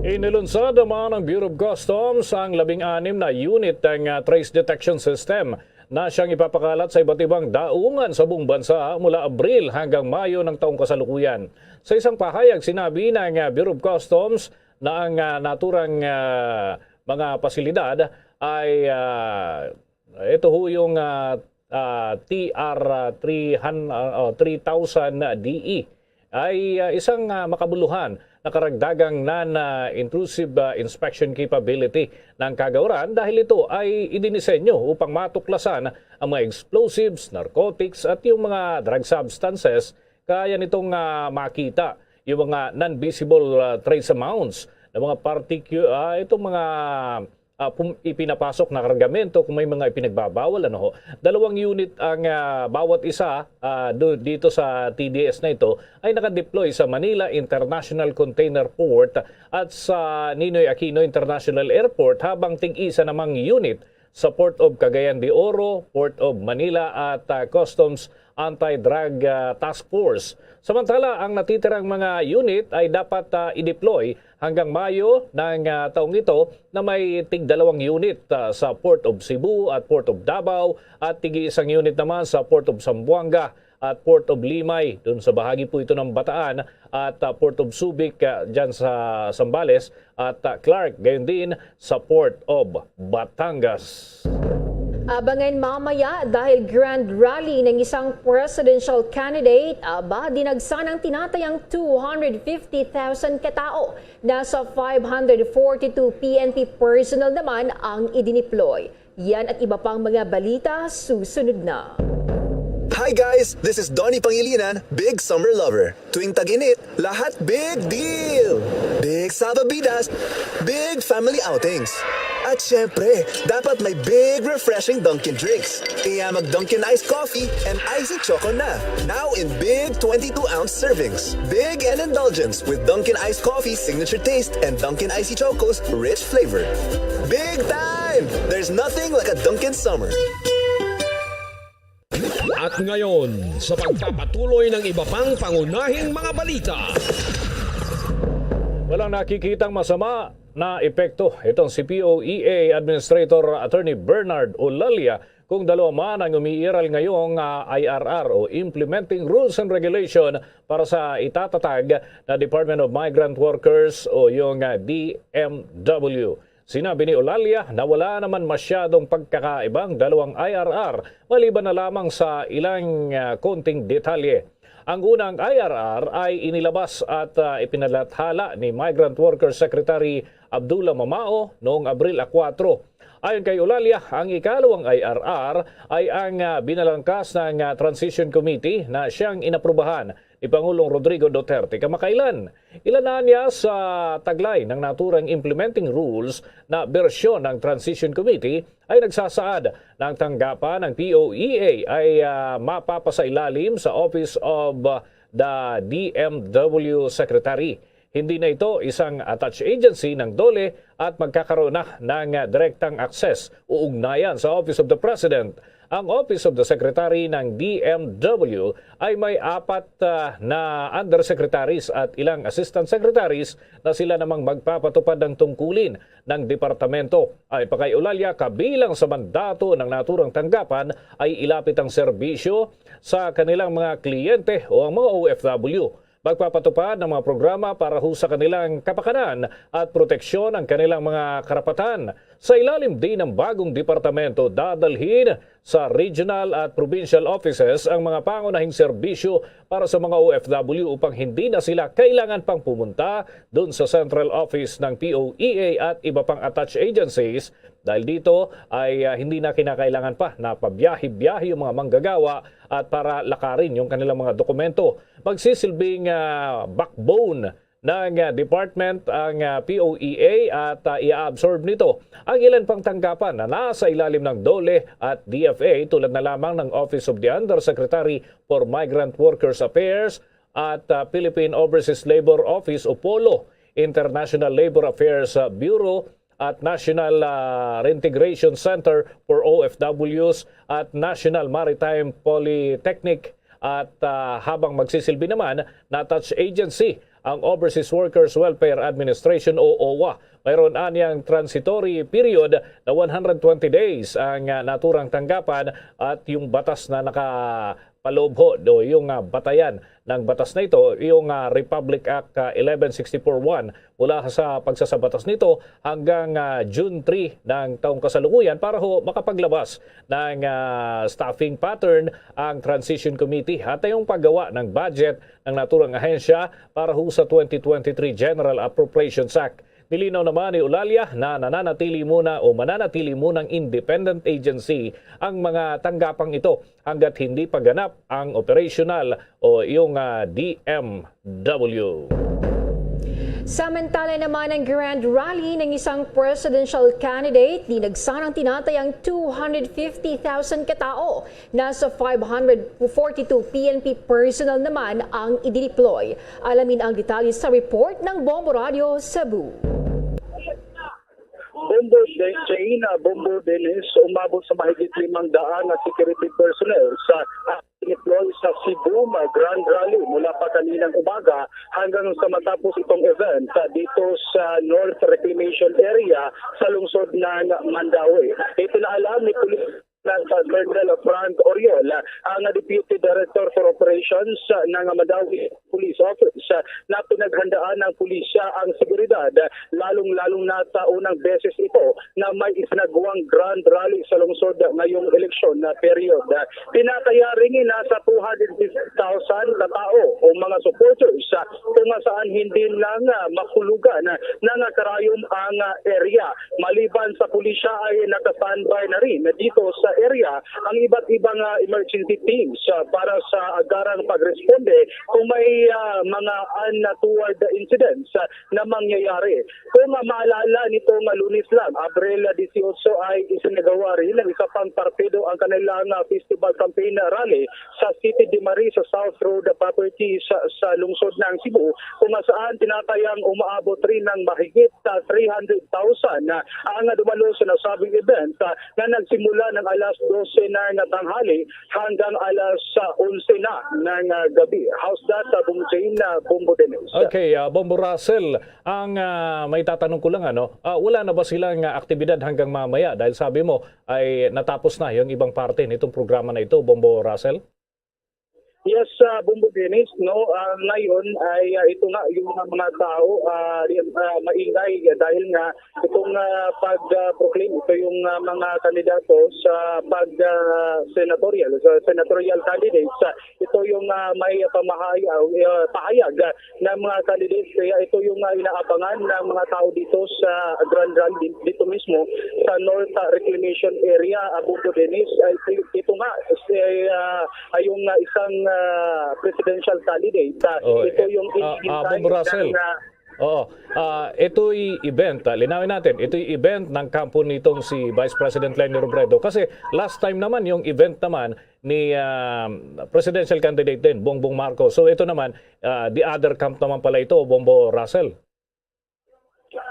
Inilunsad naman ng Bureau of Customs ang labing anim na unit ng ah, trace detection system na siyang ipapakalat sa iba't ibang daungan sa buong bansa mula Abril hanggang Mayo ng taong kasalukuyan. Sa isang pahayag, sinabi ng ah, Bureau of Customs na ang ah, naturang ah, mga pasilidad ay ah, ito ho yung ah, ah, T R three hundred, ah, oh, three thousand D E ay ah, isang ah, makabuluhan na karagdagang non-intrusive ah, inspection capability ng kagawaran dahil ito ay idinisenyo upang matuklasan ang mga explosives, narcotics at yung mga drug substances kaya nitong ah, makita yung mga non-visible ah, trace amounts ng mga particu- ah, itong mga ah, pum- ipinapasok na kargamento kung may mga ipinagbabawal. Ano ho? Dalawang unit ang ah, bawat isa ah, do- dito sa T D S na ito ay nakadeploy sa Manila International Container Port at sa Ninoy Aquino International Airport, habang tig-isa namang unit sa Port of Cagayan de Oro, Port of Manila at ah, Customs Anti-Drug ah, Task Force. Samantala, ang natitirang mga unit ay dapat ah, i-deploy hanggang Mayo ng ah, taong ito na may tigdalawang unit ah, sa Port of Cebu at Port of Davao at tigi-isang unit naman sa Port of Zamboanga at Port of Limay. Doon sa bahagi po ito ng Bataan at ah, Port of Subic ah, dyan sa Zambales at ah, Clark, gayon din sa Port of Batangas. Abangan mamaya dahil grand rally ng isang presidential candidate, aba, dinagsa ng tinatayang two hundred fifty thousand katao. Nasa five hundred forty-two P N P personnel naman ang idineploy. Yan at iba pang mga balita susunod na. Hi guys! This is Donnie Pangilinan, big summer lover. Tuwing tag-init, lahat big deal! Big sababidas, big family outings. At syempre, dapat may big refreshing Dunkin' drinks. Kaya mag Dunkin' Ice Coffee and Icy Choco na. Now in big twenty-two ounce servings. Big and indulgence with Dunkin' Ice Coffee's signature taste and Dunkin' Icy Choco's rich flavor. Big time! There's nothing like a Dunkin' Summer. At ngayon, sa pagpapatuloy ng iba pang pangunahing mga balita. Walang nakikitang masama na epekto itong si P O E A Administrator Attorney Bernard Olalia kung dalawa man ang umiiral ngayong ah, I R R o Implementing Rules and Regulation para sa itatatag na Department of Migrant Workers o yung ah, D M W. Sinabi ni Olalia na wala naman masyadong pagkakaiba ang dalawang I R R maliban na lamang sa ilang ah, konting detalye. Ang unang I R R ay inilabas at ah, ipinalathala ni Migrant Workers Secretary Abdullah Mamao noong Abril a kuwatro. Ayon kay Olalia, ang ikalawang I R R ay ang ah, binalangkas ng ah, Transition Committee na siyang inaprubahan ni Pangulong Rodrigo Duterte kamakailan. Ilanan niya sa taglay ng naturang implementing rules na bersyon ng Transition Committee ay nagsasaad na ang tanggapan ng P O E A ay ah, mapapasailalim sa Office of ah, the D M W Secretary. Hindi na ito isang attached agency ng DOLE at magkakaroon na ng, ah, direktang access o ugnayan sa Office of the President, ang Office of the Secretary ng D M W ay may apat, ah, na undersecretaries at ilang assistant secretaries na sila namang magpapatupad ng tungkulin ng departamento. Ay pakaiulalya, kabilang sa mandato ng naturang tanggapan ay ilapit ang serbisyo sa kanilang mga kliyente o ang mga O F W. Magpapatupad ng mga programa para ho sa kanilang kapakanan at proteksyon ang kanilang mga karapatan. Sa ilalim din ng bagong departamento, dadalhin sa regional at provincial offices ang mga pangunahing serbisyo para sa mga O F W upang hindi na sila kailangan pang pumunta dun sa central office ng P O E A at iba pang attached agencies. Dahil dito ay, ah, hindi na kinakailangan pa na pabiyahe-biyahe yung mga manggagawa at para lakarin yung kanilang mga dokumento. Magsisilbing, ah, backbone ng, ah, department ang, ah, P O E A at, ah, i-absorb nito ang ilan pang tanggapan na nasa ilalim ng DOLE at D F A, tulad na lamang ng Office of the Undersecretary for Migrant Workers Affairs at, ah, Philippine Overseas Labor Office o polo, International Labor Affairs, ah, Bureau at National, ah, Reintegration Center for O F Ws at National Maritime Polytechnic at, ah, habang magsisilbi naman na attached agency ang Overseas Workers Welfare Administration o OWWA. Mayroon anyang transitory period na one hundred twenty days ang, ah, naturang tanggapan at yung batas na nakapaloob ho, do, yung, ah, batayan ng batas na ito, yung, ah, Republic Act, ah, eleven sixty-four one, mula sa pagsasabatas nito hanggang, ah, June three ng taong kasalukuyan para ho makapaglabas ng, ah, staffing pattern ang Transition Committee at yung paggawa ng budget ng naturang ahensya para ho sa twenty twenty-three General Appropriations Act. Nilinaw naman ni Eulalia na nananatili muna o mananatili munang independent agency ang mga tanggapang ito hanggat hindi pa ganap ang operational o yung, ah, D M W. Samantala naman, ang grand rally ng isang presidential candidate dinagsa ng tinatayang two hundred fifty thousand katao. Nasa five hundred forty-two P N P personnel naman ang idineploy. Alamin ang detalye sa report ng Bombo Radyo Cebu. Bombo De Jaina, Bombo Dennis, umabot sa mahigit limang daan na security personnel sa deploy sa Cebu Grand Rally mula pa kaninang umaga hanggang sa matapos itong event, ah, dito sa North Reclamation Area sa lungsod ng Mandaue. Ipinaalam ni Police Colonel Frank Oriol, ang Deputy Director for Operations ng Mandaue Police Office, na pinaghandaan ng pulisya ang seguridad, lalong-lalong na sa unang beses ito na may isinagwang grand rally sa lungsod ngayong eleksyon na period. Tinataya rin nasa two hundred fifty thousand ka tawo o mga supporters, ah, kung saan hindi lang, ah, mahulugan ng karayom ang, ah, area. Maliban sa pulisya ay naka-standby na rin dito sa area ang iba't ibang, ah, emergency teams, ah, para sa agarang pagresponde kung may, ah, mga untoward incidents, ah, na mangyayari. Kung maalala, nitong Lunes lang, Abril disiotso, ay isinagawa rin ng isa pang partido ang kanilang, ah, festival campaign rally sa City de Marie sa South Road Properties sa, sa lungsod ng Cebu, kung saan tinatayang umaabot rin ng mahigit sa three hundred thousand ang dumalo sa nasabing event, ah, na nagsimula ng alas dose na ng tanghali hanggang alas, ah, onse na ng, ah, gabi. How's that, ah, Bong Jane, ah, Bombo Dennis? Okay, ah, Bombo Russell, ang, ah, may tatanong ko lang, ano, ah, wala na ba silang, ah, aktibidad hanggang mamaya? Dahil sabi mo ay natapos na yung ibang parte nitong programa na ito, Bombo Russell? Yes, ah, Bombo Dennis, no, ah, ngayon ay, ah, ito nga yung mga, mga tao, ah, di- ah, maingay dahil nga itong, ah, pag-proclaim, ito yung, ah, mga kandidato sa pag, ah, senatorial, sa senatorial candidates, ah, ito yung, ah, may pamahayag, ah, pahayag, ah, ng mga candidates. Kaya ito yung, ah, inaabangan ng mga tao dito sa Grand Rally, dito mismo sa North, ah, Reclamation Area, ah, Bombo Dennis. Ay, ito nga, si, ah, ay yung, ah, isang, ah, presidential candidate. Ah, Oh, ito eh, yung ah, ah, hinihintay Bombo Russell. ng, ah, Oo. Ah, ito'y event, ah, linawin natin, ito'y event ng kampo nitong si Vice President Leni Robredo. Kasi last time naman, yung event naman, ni ah, presidential candidate din, Bongbong Marcos. So ito naman, ah, the other camp naman pala ito, Bombo Russell.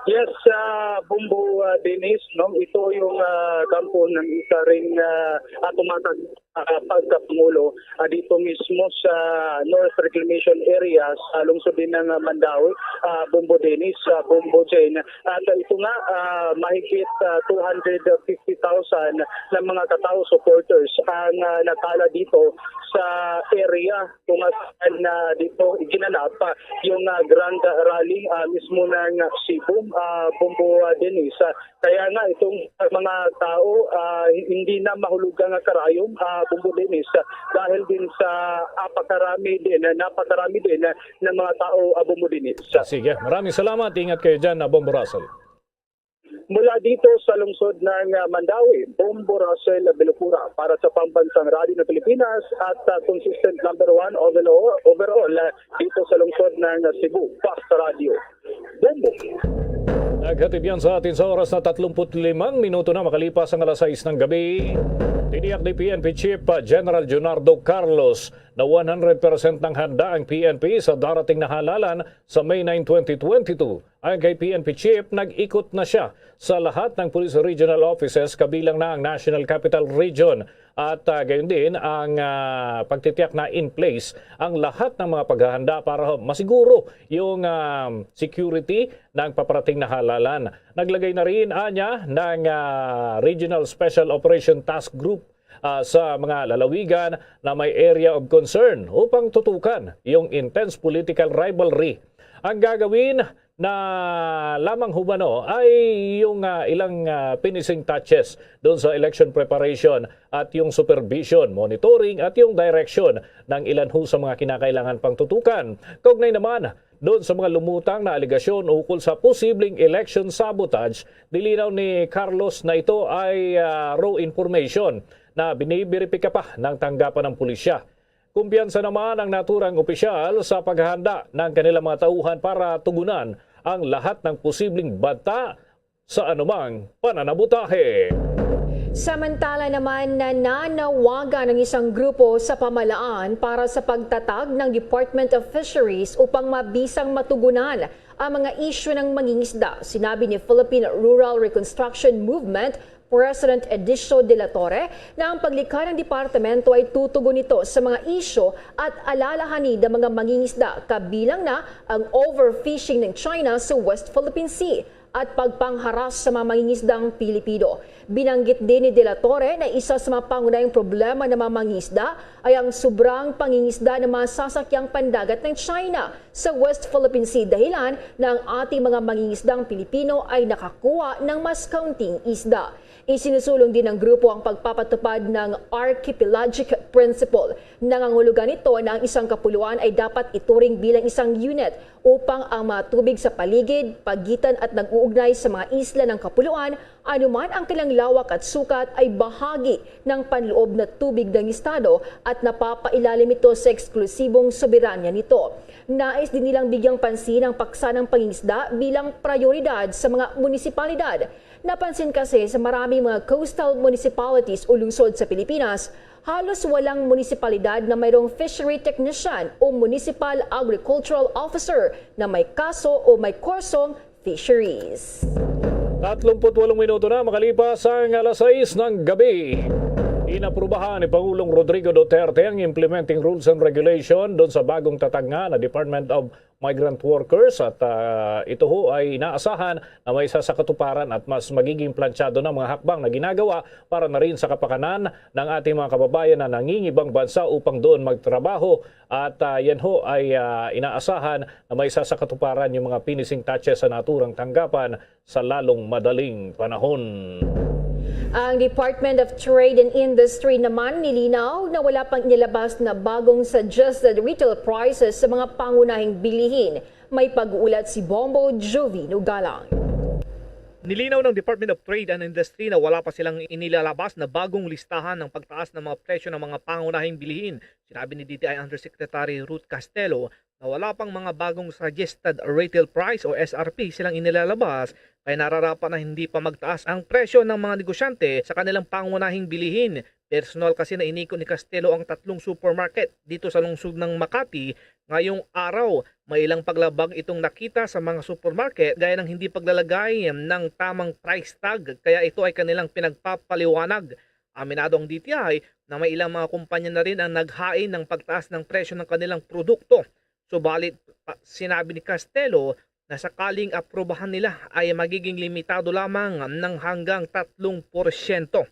Yes, uh, Bombo uh, Dennis, no? Ito yung uh, kampo ng isa ring uh, atumatag uh, pagkapangulo uh, dito mismo sa North Reclamation Area sa lungsod din ng uh, Mandaue, uh, Bombo Dennis, uh, Bombo Jane. At uh, ito nga, uh, mahigit uh, two hundred fifty thousand na mga katao supporters ang uh, natala dito sa area kung saan uh, dito iginanap uh, yung uh, Grand Rally uh, mismo ng Cebu, uh, Bombo uh, Dennis. Uh, kaya nga itong uh, mga tao uh, hindi na mahulugan nga karayom, uh, Bombo Dennis, uh, dahil din sa apakarami din, uh, napakarami din uh, ng mga tao, uh, Bombo Dennis. Sige, maraming salamat. Ingat kayo dyan, uh, Bombo Russell. Mula dito sa lungsod ng uh, Mandaue, Bombo Russell Belocura para sa Pambansang Radyo ng Pilipinas at uh, consistent number one overall, overall uh, dito sa lungsod ng uh, Cebu. Fast Radio. Bombo. Naghatid yan sa atin sa oras na tatlumpu't limang minuto na makalipas ang alas sais ng gabi. Tiniyak ni P N P Chief uh, General Junardo Carlos na one hundred percent nang handa ang P N P sa darating na halalan sa May nine, twenty twenty-two. Ayon kay P N P Chief, nag-ikot na siya sa lahat ng police regional offices kabilang na ang National Capital Region at uh, gayon din ang uh, pagtitiyak na in place ang lahat ng mga paghahanda para masiguro yung uh, security ng paparating na halalan. Naglagay na rin anya ng uh, Regional Special Operation Task Group uh, sa mga lalawigan na may area of concern upang tutukan yung intense political rivalry. Ang gagawin na lamang humano ay yung uh, ilang uh, finishing touches doon sa election preparation at yung supervision, monitoring at yung direction ng ilan ho sa mga kinakailangan pang tutukan. Kaugnay naman doon sa mga lumutang na alegasyon ukol sa posibleng election sabotage, nilinaw ni Carlos na ito ay uh, raw information na biniberipika pa ng tanggapan ng pulisya. Kumpiyansa naman ang naturang opisyal sa paghahanda ng kanilang mga tauhan para tugunan ang lahat ng posibleng banta sa anumang pananabutahe. Samantala naman, nananawagan ang isang grupo sa pamalaan para sa pagtatag ng Department of Fisheries upang mabisang matugunan ang mga isyu ng mangingisda. Sinabi ni Philippine Rural Reconstruction Movement President Edicio de la Torre na ang paglikha ng departamento ay tutugon nito sa mga isyu at alalahanin ng mga mangingisda, kabilang na ang overfishing ng China sa West Philippine Sea at pagpangharas sa mga mangingisdang Pilipino. Binanggit din ni De La Torre na isa sa mga pangunahing problema ng mga mangingisda ay ang sobrang pangingisda ng mga sasakyang pandagat ng China sa West Philippine Sea, dahilan na ang ating mga mangingisdang Pilipino ay nakakuha ng mas kaunting isda. Isinusulong din ng grupo ang pagpapatupad ng archipelagic principle. Nangangahulugan ito na ang isang kapuluan ay dapat ituring bilang isang unit upang ang mga tubig sa paligid, pagitan at nag-uugnay sa mga isla ng kapuluan, anuman ang kanilang lawak at sukat, ay bahagi ng panloob na tubig ng Estado at napapailalim ito sa eksklusibong soberanya nito. Nais din nilang bigyang pansin ang paksa ng pangingisda bilang prayoridad sa mga munisipalidad. Napansin kasi sa maraming mga coastal municipalities o lungsod sa Pilipinas, halos walang munisipalidad na mayroong fishery technician o municipal agricultural officer na may kaso o may kursong fisheries. Tatlumpu't walong minuto na makalipas ang alas sais ng gabi. Inaprubahan ni Pangulong Rodrigo Duterte ang implementing rules and regulation doon sa bagong tatag nga na Department of Migrant Workers at uh, ito ho ay inaasahan na may sasakatuparan at mas magiging plantsado ng mga hakbang na ginagawa para na rin sa kapakanan ng ating mga kababayan na nangingibang bansa upang doon magtrabaho at uh, yan ho ay uh, inaasahan na may sasakatuparan yung mga finishing touches sa naturang tanggapan sa lalong madaling panahon. Ang Department of Trade and Industry naman nilinaw na wala pang inilabas na bagong suggested retail prices sa mga pangunahing bilihin. May pag-uulat si Bombo Jovino Galang. Nilinaw ng Department of Trade and Industry na wala pa silang inilalabas na bagong listahan ng pagtaas ng mga presyo ng mga pangunahing bilihin. Sinabi ni D T I Undersecretary Ruth Castelo na wala pang mga bagong suggested retail price o S R P silang inilalabas kaya nararapat na hindi pa magtaas ang presyo ng mga negosyante sa kanilang pangunahing bilihin. Personal kasi na iniko ni Castelo ang tatlong supermarket dito sa lungsod ng Makati ngayong araw. May ilang paglabag itong nakita sa mga supermarket gaya ng hindi paglalagay ng tamang price tag, kaya ito ay kanilang pinagpapaliwanag. Aminado ang D T I na may ilang mga kumpanya na rin ang naghain ng pagtaas ng presyo ng kanilang produkto. Subalit, pa- sinabi ni Castelo na sakaling aprubahan nila ay magiging limitado lamang ng hanggang tatlong porsyento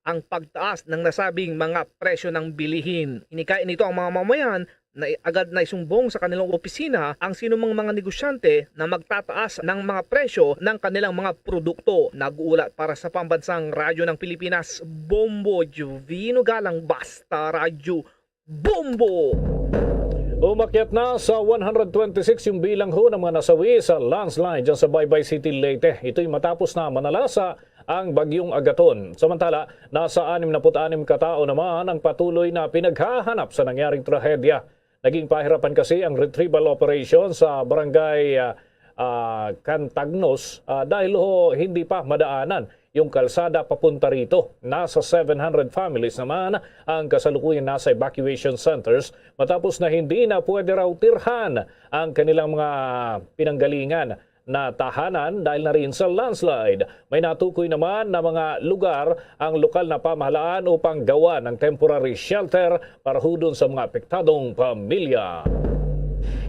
ang pagtaas ng nasabing mga presyo ng bilihin. Inikaya nito ang mga mamayan na agad na isumbong sa kanilang opisina ang sinumang mga negosyante na magtataas ng mga presyo ng kanilang mga produkto. Nag-uulat para sa Pambansang Radyo ng Pilipinas, Bombo Juvino Galang, Basta Radyo, Bombo! Umakyat na sa one hundred twenty-six yung bilang ho ng mga nasawi sa landslide dyan sa Baybay City, Leyte. Ito'y matapos na manalasa ang Bagyong Agaton. Samantala, nasa anim na put anim ka tawo naman ang patuloy na pinaghahanap sa nangyaring trahedya. Naging pahirapan kasi ang retrieval operation sa barangay, ah, ah, Cantagnos, ah, dahil ho hindi pa madaanan yung kalsada papunta rito. Nasa seven hundred families naman ang kasalukuyan nasa evacuation centers matapos na hindi na pwede raw tirhan ang kanilang mga pinanggalingan na tahanan dahil na rin sa landslide. May natukoy naman na mga lugar ang lokal na pamahalaan upang gawa ng temporary shelter para hudon sa mga apektadong pamilya.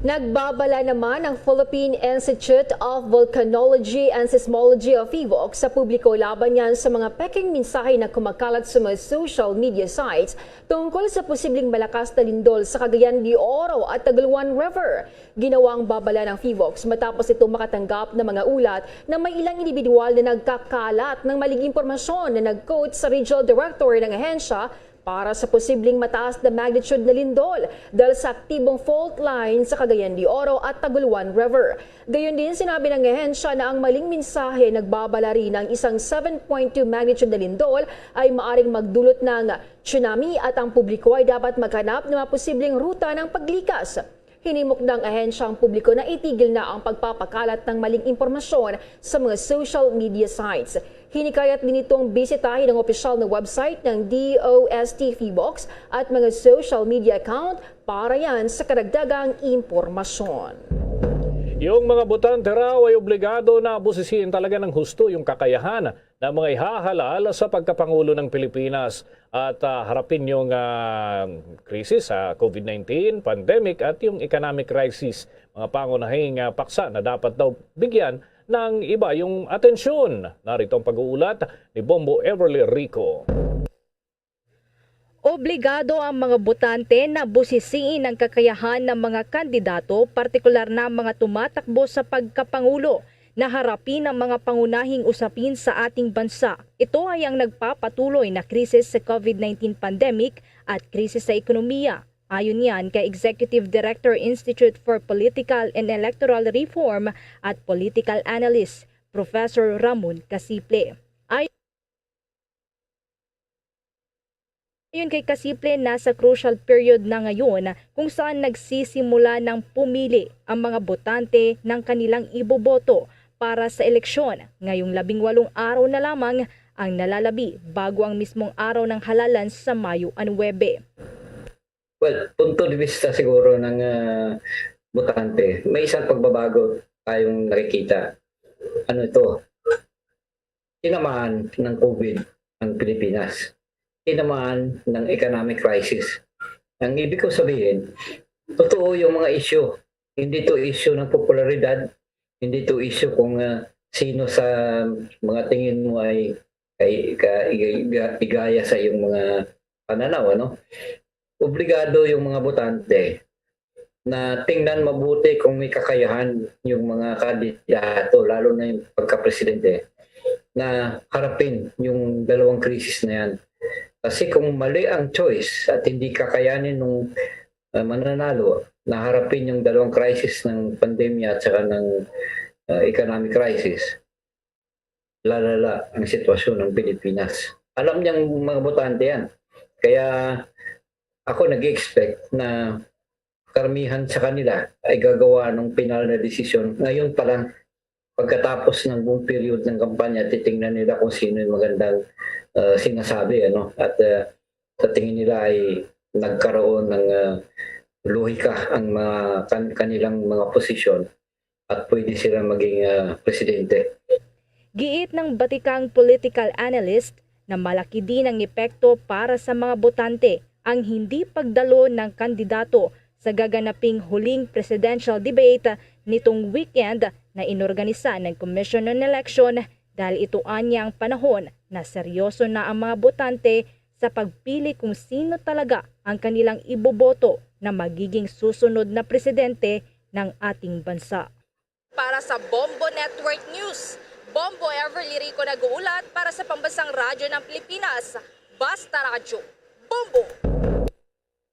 Nagbabala naman ang Philippine Institute of Volcanology and Seismology o PHIVOLCS sa publiko laban niyan sa mga peking mensahe na kumakalat sa mga social media sites tungkol sa posibleng malakas na lindol sa Cagayan de Oro at Tagalwan River. Ginawa ang babala ng PHIVOLCS matapos ito makatanggap ng mga ulat na may ilang individual na nagkakalat ng maling impormasyon na nag-quote sa regional director ng ahensya para sa posibleng mataas na magnitude na lindol dahil sa aktibong fault line sa Cagayan de Oro at Tagalwan River. Gayon din, sinabi ng ahensya na ang maling mensahe nagbabala rin na ang isang seven point two magnitude na lindol ay maaring magdulot ng tsunami at ang publiko ay dapat maghanap ng mga posibleng ruta ng paglikas. Hinimok ng ahensya ang publiko na itigil na ang pagpapakalat ng maling impormasyon sa mga social media sites. Hinikayat din itong bisitahin ang opisyal na website ng D O S T PHIVOLCS at mga social media account para yan sa karagdagang impormasyon. Yung mga botante raw ay obligado na busisiin talaga ng husto yung kakayahan ng mga ihahalal sa pagkapangulo ng Pilipinas at, ah, harapin yung, ah, krisis sa COVID nineteen pandemic at yung economic crisis, mga pangunahing, ah, paksa na dapat daw bigyan ng iba yung atensyon. Narito ang pag-uulat ni Bombo Everly Rico. Obligado ang mga botante na busisiin ang kakayahan ng mga kandidato, partikular na mga tumatakbo sa pagkapangulo, na harapin ang mga pangunahing usapin sa ating bansa. Ito ay ang nagpapatuloy na krisis sa COVID nineteen pandemic at krisis sa ekonomiya, ayon yan kay Executive Director, Institute for Political and Electoral Reform at political analyst, Professor Ramon Casiple. Ayon kay Casiple, nasa crucial period na ngayon kung saan nagsisimula ng pumili ang mga botante ng kanilang iboboto para sa eleksyon. Ngayong labing walong araw na lamang ang nalalabi bago ang mismong araw ng halalan sa Mayo nuebe. Well, punto de vista siguro ng, ah, botante, may isang pagbabago tayong nakikita. Ano ito? Tinamaan ng COVID ang Pilipinas. Tinamaan ng economic crisis. Ang ibig ko sabihin, totoo yung mga issue. Hindi to issue ng popularidad, hindi to issue kung, ah, sino sa mga tingin mo ay, ay ka, iga-, iga-, igaya sa iyong mga pananaw, ano? Obligado yung mga botante na tingnan mabuti kung may kakayahan yung mga kandidato, lalo na yung pagkapresidente, na harapin yung dalawang krisis na yan. Kasi kung mali ang choice at hindi kakayanin ng, uh, mananalo na harapin yung dalawang crisis ng pandemya at saka ng, uh, economic crisis, lalala ang sitwasyon ng Pilipinas. Alam niyang mga botante yan. Kaya ako nag-expect na karamihan sa kanila ay gagawa ng final na desisyon ngayon pa lang. Pagkatapos ng buong period ng kampanya, titingnan nila kung sino yung magandang, uh, sinasabi, ano? At, uh, sa tingin nila ay nagkaroon ng, ah, lohika ang mga kan-, kanilang mga posisyon at pwede sila maging, ah, presidente. Giit ng batikang political analyst na malaki din ang epekto para sa mga botante ang hindi pagdalo ng kandidato sa gaganaping huling presidential debate nitong weekend na inorganisa ng Commission on Election, dahil ito anya ang panahon na seryoso na ang mga botante sa pagpili kung sino talaga ang kanilang iboboto na magiging susunod na presidente ng ating bansa. Para sa Bombo Network News, Bombo Everly Rico nag-uulat para sa Pambansang Radyo ng Pilipinas, Basta Radyo, Bombo!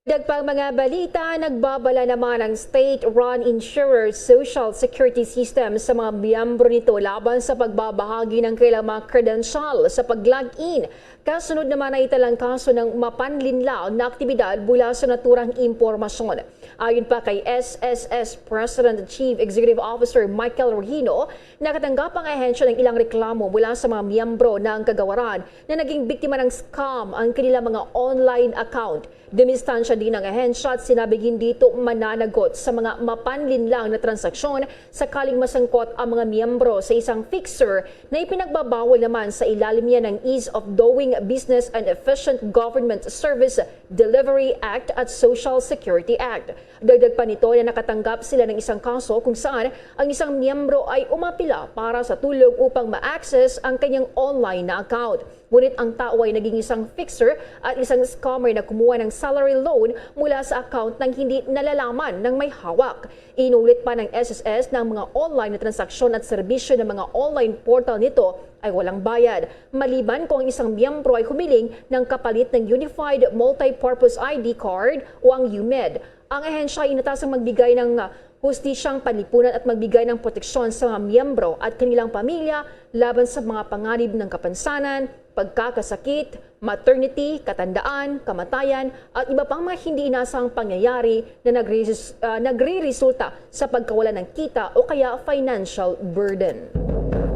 Dagpang mga balita. Nagbabala naman ang state-run insurer social security system sa mga miyembro nito laban sa pagbabahagi ng kailang mga kredensyal sa pag-log in. Kasunod naman ang italang kaso ng mapanlinlang na aktibidad mula sa naturang impormasyon. Ayon pa kay S S S President Chief Executive Officer Michael Regino, nakatanggap ang ahensya ng ilang reklamo mula sa mga miyembro ng kagawaran na naging biktima ng scam ang kanilang mga online account. Dumistansya din ang ahensya at sinabing hindi ito mananagot sa mga mapanlinlang na transaksyon sakaling masangkot ang mga miyembro sa isang fixer na ipinagbabawal naman sa ilalim niya ng Ease of Doing Business and Efficient Government Service Delivery Act at Social Security Act. Dagdag pa nito na nakatanggap sila ng isang kaso kung saan ang isang miyembro ay umapila para sa tulong upang ma-access ang kanyang online na account. Ngunit ang tao ay naging isang fixer at isang scammer na kumuha ng salary loan mula sa account nang hindi nalalaman ng may hawak. Inulit pa ng S S S na ang mga online na transaksyon at serbisyo ng mga online portal nito ay walang bayad, maliban kung ang isang miyembro ay humiling ng kapalit ng Unified Multi-Purpose I D Card o ang UMID. Ang ahensya ay inatasang magbigay ng, ah, hustisyang panlipunan at magbigay ng proteksyon sa mga miyembro at kanilang pamilya laban sa mga panganib ng kapansanan, pagkakasakit, maternity, katandaan, kamatayan, at iba pang mga hindi inasahang pangyayari na nagresus-, ah, nagre-resulta sa pagkawala ng kita o kaya financial burden.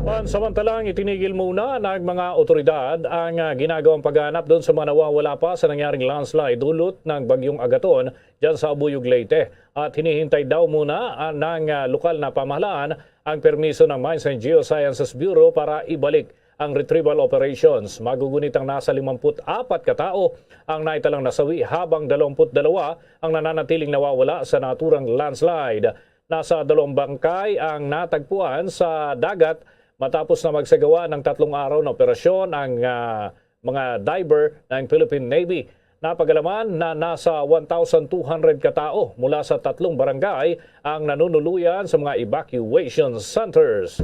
Pansamantalang itinigil muna ng mga otoridad ang, ah, ginagawang paghahanap doon sa mga nawawala pa sa nangyaring landslide dulot ng Bagyong Agaton dyan sa Abuyog, Leyte. At hinihintay daw muna, ah, ng, ah, lokal na pamahalaan ang permiso ng Mines and Geosciences Bureau para ibalik ang retrieval operations. Magugunit ang nasa limampu't apat ka tawo ang naitalang nasawi, habang dalawampu't dalawa ang nananatiling nawawala sa naturang landslide. Nasa dalawang bangkay ang natagpuan sa dagat matapos na magsagawa ng tatlong araw na operasyon ang, ah, mga diver ng Philippine Navy. Napag-alaman na nasa one thousand two hundred ka tawo mula sa tatlong barangay ang nanunuluyan sa mga evacuation centers.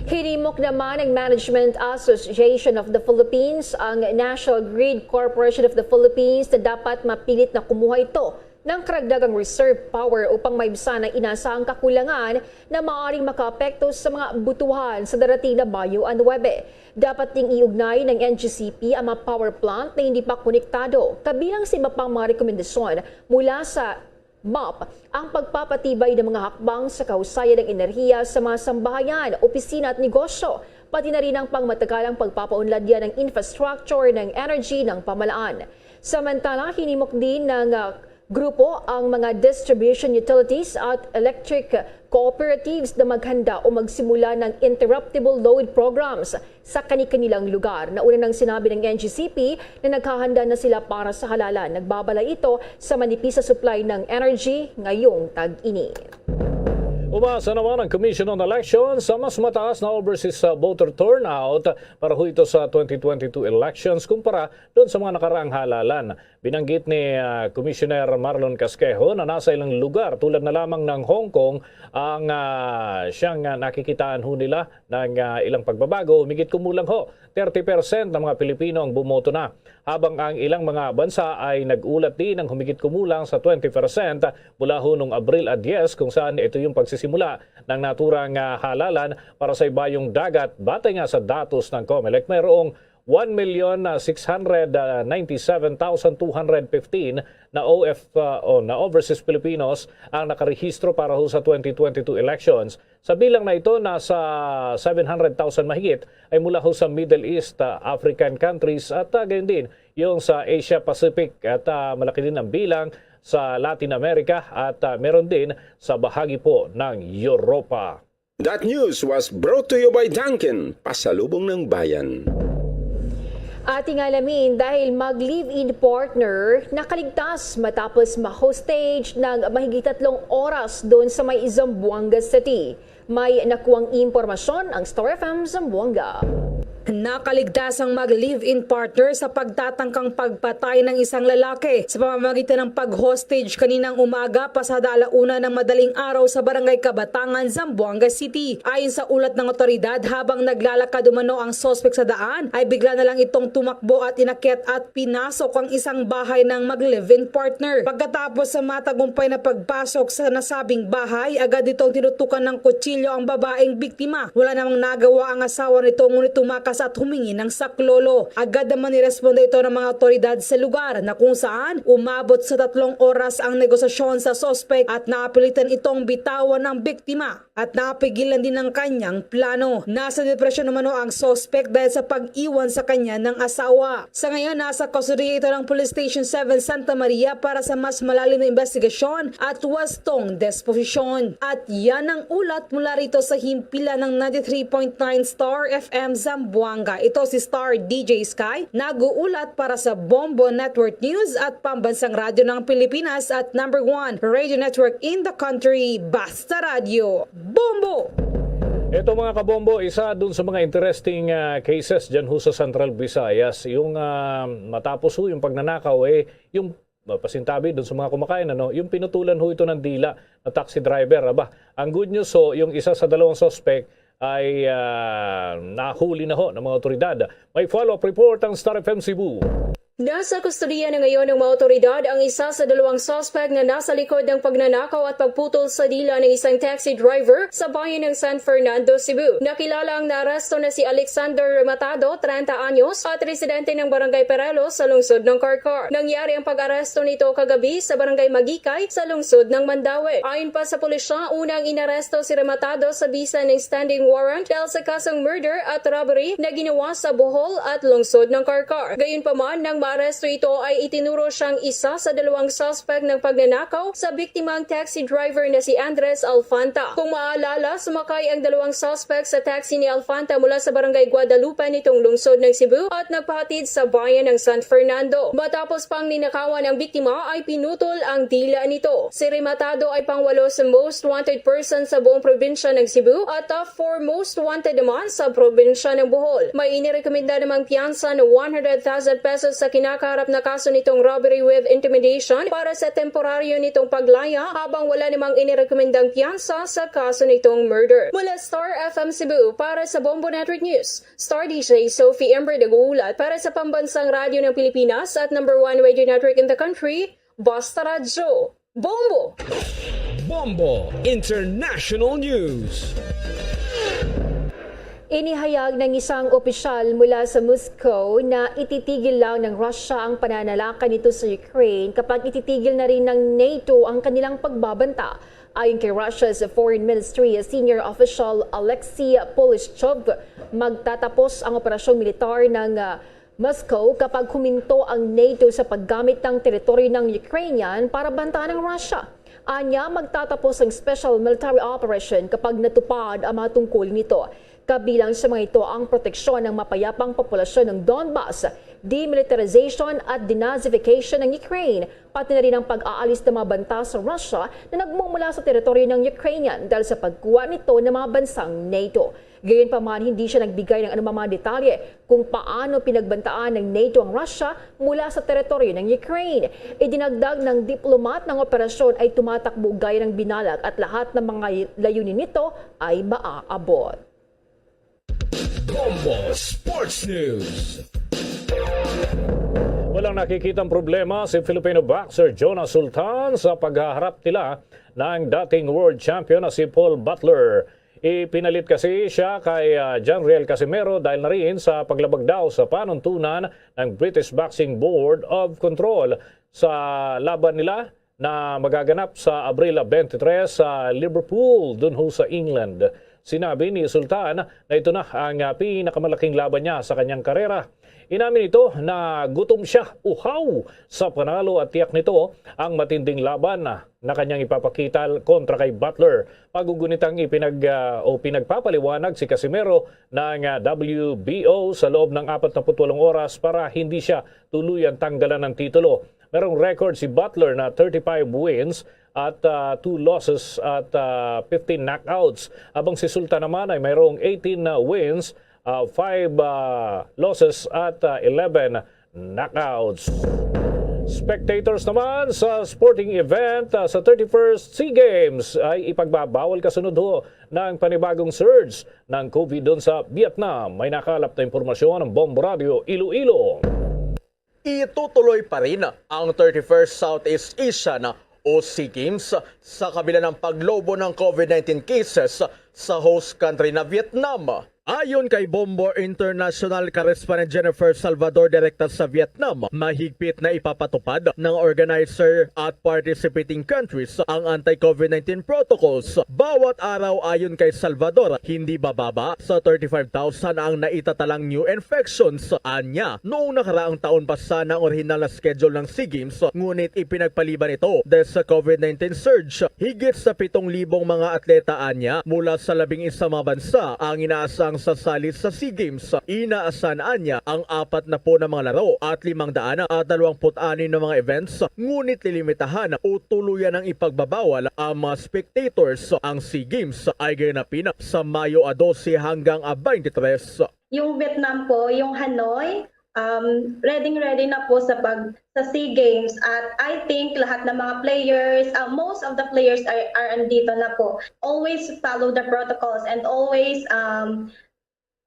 Hinimok naman ng Management Association of the Philippines ang National Grid Corporation of the Philippines na dapat mapilit na kumuha ito ng karagdagang reserve power upang maibsan ang inasahang kakulangan na maaaring makaapekto sa mga butuhan sa darating na Mayo nuebe. Dapat ding iugnay ng N G C P ang mga power plant na hindi pa konektado, kabilang sa iba pang mga rekomendasyon mula sa mop, ang pagpapatibay ng mga hakbang sa kahusayan ng enerhiya sa mga sambahayan, opisina at negosyo, pati na rin ang pangmatagalang pagpapaunlad niya ng infrastructure ng energy ng pamahalaan. Samantala, hinimok din ng, ah, grupo ang mga distribution utilities at electric cooperatives na maghanda o magsimula ng interruptible load programs sa kani-kanilang lugar. Nauna nang sinabi ng N G C P na naghahanda na sila para sa halalan. Nagbabala ito sa manipis sa supply ng energy ngayong tag-init. Umasa naman ang Commission on Elections sa mas mataas na overseas, ah, voter turnout para ho ito sa twenty twenty-two elections kumpara doon sa mga nakaraang halalan. Binanggit ni, ah, Commissioner Marlon Casquejo na nasa ilang lugar, tulad na lamang ng Hong Kong, ang, ah, siyang, ah, nakikitaan ho nila ng, ah, ilang pagbabago. Humigit kumulang ho thirty percent ng mga Pilipino ang bumoto na, habang ang ilang mga bansa ay nag-ulat din ng humigit kumulang sa twenty percent mula ho nung Abril a diyes, kung saan ito yung pagsisimula ng naturang, ah, halalan para sa Ibayong Dagat. Batay nga sa datos ng Comelec, mayroong one million six hundred ninety-seven thousand two hundred fifteen na O F, uh, o na overseas Filipinos ang nakarehistro para ho sa twenty twenty-two elections. Sa bilang na ito, nasa seven hundred thousand mahigit ay mula ho sa Middle East, uh, African countries at, uh, gayon din yung sa Asia Pacific at, uh, malaki din ang bilang sa Latin America at, uh, meron din sa bahagi po ng Europa. That news was brought to you by Dunkin, pasalubong ng bayan. Ating alamin, dahil mag-live-in partner, nakaligtas matapos ma-hostage ng mahigit tatlong oras doon sa may Zamboanga City. May nakuwang impormasyon ang Star F M Zamboanga. Nakaligtas ang mag-live-in partner sa pagtatangkang pagpatay ng isang lalaki sa pamamagitan ng pag-hostage kaninang umaga, pasada ala-una ng madaling araw, sa Barangay Kabatangan, Zamboanga City. Ayon sa ulat ng otoridad, habang naglalakad umano ang suspek sa daan, ay bigla na lang itong tumakbo at inakyat at pinasok ang isang bahay ng mag-live-in partner. Pagkatapos sa matagumpay na pagpasok sa nasabing bahay, agad itong tinutukan ng kutsilyo ang babaeng biktima. Wala namang nagawa ang asawa nito, ngunit tumakas at humingi ng saklolo. Agad naman niresponde ito ng mga otoridad sa lugar, na kung saan umabot sa tatlong oras ang negosasyon sa suspek at napilitan itong bitawan ng biktima at napigilan din ang kanyang plano. Nasa depresyon umano ang suspek dahil sa pag-iwan sa kanya ng asawa. Sa ngayon, nasa kustodiya ito ng Police Station seven Santa Maria para sa mas malalim na investigasyon at wastong disposisyon. At yan ang ulat mula rito sa himpilan ng ninety-three point nine Star F M Zamboanga. Ito si Star D J Sky, nag-uulat para sa Bombo Network News at Pambansang Radyo ng Pilipinas at number one radio network in the country, Basta Radyo. Bombo! Ito, mga kabombo, isa dun sa mga interesting, ah, cases dyan ho sa Central Visayas. Yung, ah, matapos ho yung pagnanakaw, eh, yung, ah, pasintabi dun sa mga kumakain, ano, yung pinutulan ho ito ng dila na taxi driver. Aba, ang good news ho, yung isa sa dalawang suspect ay, ah, nahuli na ho ng mga otoridad. May follow-up report ang Star F M Cebu. Nasa kustodiya na ngayon ng mga otoridad ang isa sa dalawang suspect na nasa likod ng pagnanakaw at pagputol sa dila ng isang taxi driver sa bayan ng San Fernando, Cebu. Nakilala ang naaresto na si Alexander Rematado, treinta anyos, at residente ng Barangay Perelo sa lungsod ng Carcar. Nangyari ang pag-aresto nito kagabi sa Barangay Magikay sa lungsod ng Mandaue. Ayon pa sa pulisya, unang inaresto si Rematado sa bisa ng standing warrant dahil sa kasong murder at robbery na ginawa sa Bohol at lungsod ng Carcar. Gayunpaman, nang maaresto ito ay itinuro siyang isa sa dalawang suspect ng pagnanakaw sa biktimang taxi driver na si Andres Alfanta. Kung maalala, sumakay ang dalawang suspect sa taxi ni Alfanta mula sa Barangay Guadalupe nitong lungsod ng Cebu at nagpahatid sa bayan ng San Fernando. Matapos pang ninakawan ang biktima, ay pinutol ang dila nito. Si Rematado ay pangwalo sa most wanted person sa buong probinsya ng Cebu at top four most wanted naman sa probinsya ng Bohol. May inirekomenda namang piyansa na one hundred thousand pesos sa kinakaharap na kaso nitong robbery with intimidation para sa temporaryo nitong paglaya, habang wala namang inirekomendang piyansa sa kaso nitong murder. Mula Star F M Cebu, para sa Bombo Network News, Star D J Sophie Ember nag-uulat para sa Pambansang Radyo ng Pilipinas at number one radio network in the country, Basta Radyo. Bombo! Bombo International News. Inihayag ng isang opisyal mula sa Moscow na ititigil lang ng Russia ang pananalakay nito sa Ukraine kapag ititigil na rin ng NATO ang kanilang pagbabanta. Ayon kay Russia's Foreign Ministry Senior Official Alexei Polishchov, magtatapos ang operasyong militar ng, ah, Moscow kapag huminto ang NATO sa paggamit ng teritoryo ng Ukrainian para bantaan ang Russia. Anya, magtatapos ang special military operation kapag natupad ang mga tungkol nito. Kabilang sa mga ito ang proteksyon ng mapayapang populasyon ng Donbas, demilitarization at denazification ng Ukraine, pati na rin ang pag-aalis ng mga banta sa Russia na nagmumula sa teritoryo ng Ukrainian dahil sa pagkuha nito ng mga bansang NATO. Gayunpaman, hindi siya nagbigay ng anumang mga detalye kung paano pinagbantaan ng NATO ang Russia mula sa teritoryo ng Ukraine. Idinagdag ng diplomat na ang operasyon ay tumatakbo gaya ng binalak at lahat ng mga layunin nito ay maaabot. Bombo Sports News. Walang nakikitang problema si Filipino boxer Jonas Sultan sa paghaharap nila ng dating world champion na si Paul Butler. Ipinalit kasi siya kay, ah, Janriel Casimero dahil na rin sa paglabag daw sa panuntunan ng British Boxing Board of Control sa laban nila na magaganap sa Abril twenty-three sa Liverpool, dun ho sa England. Sinabi ni Sultan na ito na ang, ah, pinakamalaking laban niya sa kanyang karera. Inamin nito na gutom siya, uhaw sa panalo at tiyak nito ang matinding laban na, na kanyang ipapakita kontra kay Butler. Pag-ugunitang ipinag-, ah, o pinagpapaliwanag si Casimero ng, ah, W B O sa loob ng apat na put walong oras para hindi siya tuluyan tanggalan ng titulo. Merong record si Butler na thirty-five wins at, ah, two losses at, ah, fifteen knockouts. Habang si Sultan naman ay mayroong eighteen, ah, wins, ah, five, ah, losses at, ah, eleven knockouts. Spectators naman sa sporting event, ah, sa thirty-first SEA Games ay ipagbabawal kasunod ho ng panibagong surge ng COVID doon sa Vietnam. May nakalap na impormasyon ang Bombo Radio Iloilo. Itutuloy pa rin ang thirty-first Southeast Asian o SEA Games sa kabila ng paglobo ng COVID nineteen cases sa host country na Vietnam. Ayon kay Bombo International Correspondent Jennifer Salvador direkta sa Vietnam, mahigpit na ipapatupad ng organizer at participating countries ang anti-COVID nineteen protocols. Bawat araw, ayon kay Salvador, hindi bababa sa thirty-five thousand ang naitatalang new infections. Anya, noong nakaraang taon pa sana ang orihinal na schedule ng SEA Games, ngunit ipinagpaliban ito dahil sa COVID nineteen surge. Higit sa pitong libong mga atleta anya mula sa labing isa mga bansa ang inaasang sasali sa SEA Games. Inaasahan anya ang apat na po na mga laro at limang daan at dalawampu't anim na mga events, ngunit lilimitahan o tuluyan ang ipagbabawal ang mga spectators. Ang SEA Games ay gaganapin sa Mayo a dose hanggang a twenty-three. Yung Vietnam po, yung Hanoi, um, ready-ready na po sa pag-, sa SEA Games. At I think lahat ng mga players, uh, most of the players are, are andito na po. Always follow the protocols and always, um,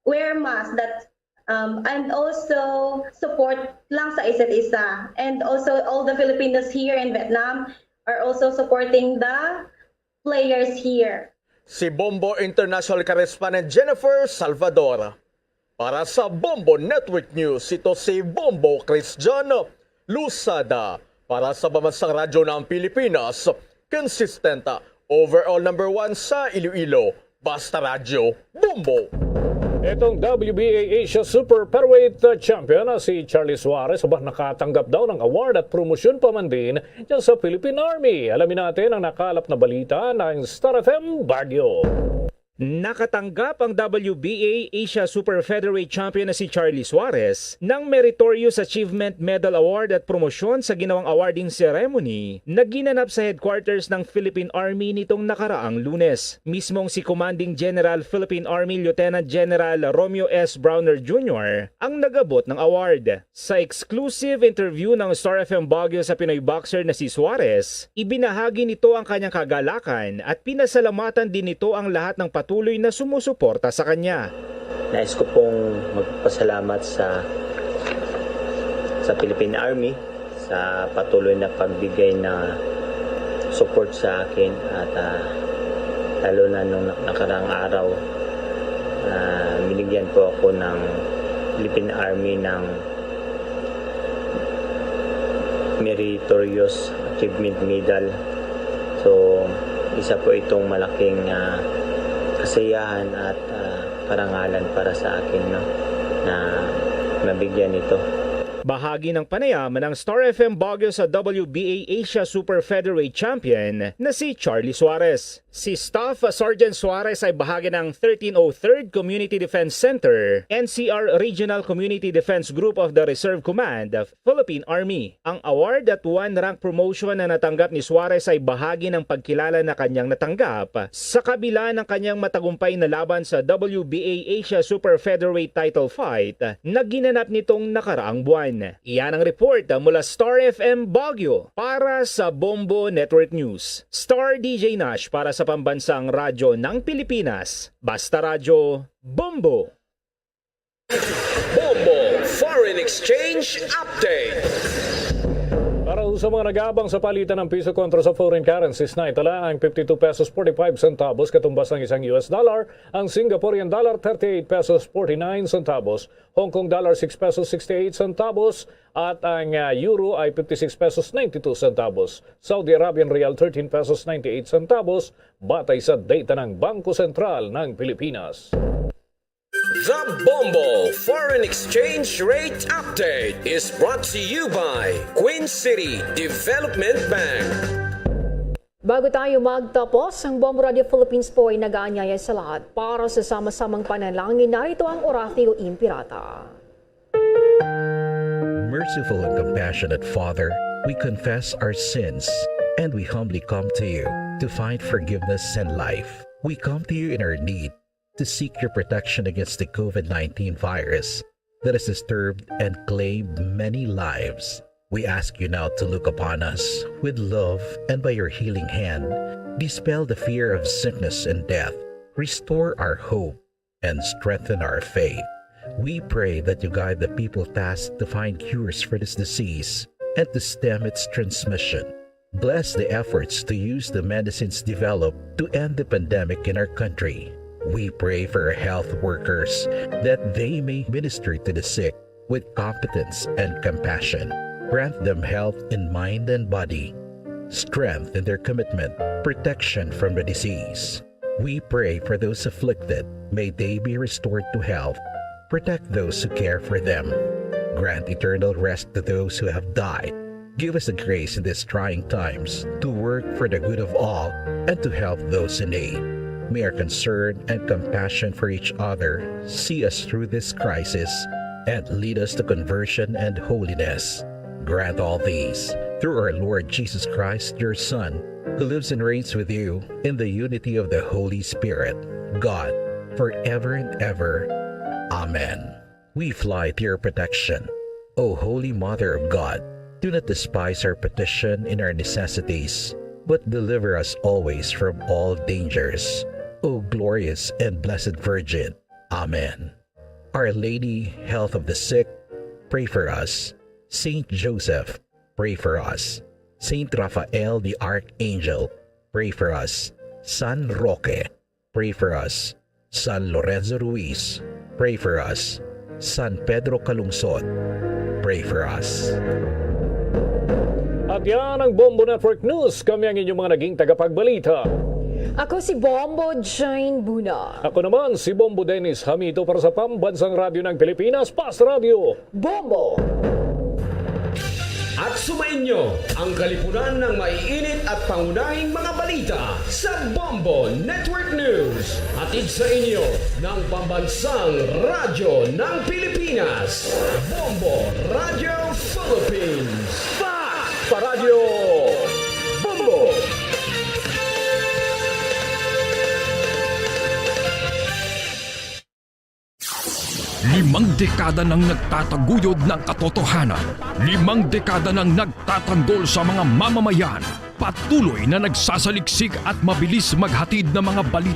wear mask. That, um, and also support lang sa isa't isa. And also all the Filipinos here in Vietnam are also supporting the players here. Si Bombo International Correspondent Jennifer Salvador. Para sa Bombo Network News, ito si Bombo Christian Lusada. Para sa Pambansang Radyo ng Pilipinas, consistent, overall number one sa Iloilo, Basta Radyo, Bombo. Itong W B A Asia Super Featherweight, uh, Champion na si Charlie Suarez, aba, nakatanggap daw ng award at promosyon pa man din dyan sa Philippine Army. Alamin natin ang nakalap na balita ng Star F M Baguio. Nakatanggap ang W B A Asia Super Featherweight Champion na si Charlie Suarez ng Meritorious Achievement Medal Award at promosyon sa ginawang awarding ceremony na ginanap sa headquarters ng Philippine Army nitong nakaraang Lunes. Mismong si Commanding General Philippine Army Lieutenant General Romeo S. Brawner Junior ang nagabot ng award. Sa exclusive interview ng Star F M Baguio sa Pinoy boxer na si Suarez, ibinahagi nito ang kanyang kagalakan at pinasalamatan din nito ang lahat ng patuloy na sumusuporta sa kanya. Nais ko pong magpasalamat sa, sa Philippine Army sa patuloy na pagbigay na support sa akin at, ah, lalo na nung nak-, nakaraang araw, ah, binigyan po ako ng Philippine Army ng Meritorious Achievement Medal. So, isa po itong malaking, ah, kasiyahan at, ah, karangalan para sa akin, no, na mabigyan ito. Bahagi ng panayam ng Star F M Baguio sa W B A Asia Super Featherweight Champion na si Charlie Suarez. Si Staff Sergeant Suarez ay bahagi ng thirteen oh third Community Defense Center, N C R Regional Community Defense Group of the Reserve Command, Philippine Army. Ang award at one rank promotion na natanggap ni Suarez ay bahagi ng pagkilala na kanyang natanggap sa kabila ng kanyang matagumpay na laban sa W B A Asia Super Featherweight title fight na ginanap nitong nakaraang buwan. Iyan ang report mula Star F M Baguio para sa Bombo Network News. Star D J Nash para sa Pambansang Radyo ng Pilipinas. Basta Radyo, Bombo! Bombo Foreign Exchange Update. Para ho Sa mga nag-aabang sa palitan ng piso kontra sa foreign currencies, naitala ang fifty-two pesos forty-five centavos katumbas ng isang U S dollar, ang Singaporean dollar thirty-eight pesos forty-nine centavos, Hong Kong dollar six pesos sixty-eight centavos, at ang, ah, euro ay fifty-six pesos ninety-two centavos, Saudi Arabian rial thirteen pesos ninety-eight centavos, batay sa data ng Bangko Sentral ng Pilipinas. The Bombo Foreign Exchange Rate Update is brought to you by Queen City Development Bank. Bago tayo magtapos, ang Bombo Radio Philippines po ay nag-aanyaya sa lahat para sa sama-samang panalangin. Narito ang Oratio Imperata. Merciful and compassionate Father, we confess our sins and we humbly come to you to find forgiveness and life. We come to you in our need to seek your protection against the COVID nineteen virus that has disturbed and claimed many lives. We ask you now to look upon us with love and by your healing hand, dispel the fear of sickness and death, restore our hope, and strengthen our faith. We pray that you guide the people tasked to find cures for this disease and to stem its transmission. Bless the efforts to use the medicines developed to end the pandemic in our country. We pray for our health workers that they may minister to the sick with competence and compassion. Grant them health in mind and body, strength in their commitment, protection from the disease. We pray for those afflicted. May they be restored to health. Protect those who care for them. Grant eternal rest to those who have died. Give us the grace in these trying times to work for the good of all and to help those in need. May our concern and compassion for each other see us through this crisis and lead us to conversion and holiness. Grant all these through our Lord Jesus Christ, your Son, who lives and reigns with you in the unity of the Holy Spirit, God, forever and ever. Amen. We fly to your protection. O Holy Mother of God, do not despise our petition in our necessities, but deliver us always from all dangers. O glorious and blessed Virgin. Amen. Our Lady, Health of the Sick, pray for us. Saint Joseph, pray for us. Saint Raphael the Archangel, pray for us. San Roque, pray for us. San Lorenzo Ruiz, pray for us. San Pedro Calungsod, pray for us. At yan ang Bombo Network News. Kami ang inyong mga naging tagapagbalita. Ako si Bombo Jane Buna. Ako naman si Bombo Dennis Hamito para sa Pambansang Radyo ng Pilipinas, Pas Radio. Bombo! At sumainyo ang kalipunan ng maiinit at pangunahing mga balita sa Bombo Network News. Hatid sa inyo ng Pambansang Radyo ng Pilipinas, Bombo Radio Philippines. Fast! Paradyo Bombo! Limang dekada nang nagtataguyod ng katotohanan. Limang dekada nang nagtatanggol sa mga mamamayan. Patuloy na nagsasaliksik at mabilis maghatid ng mga balita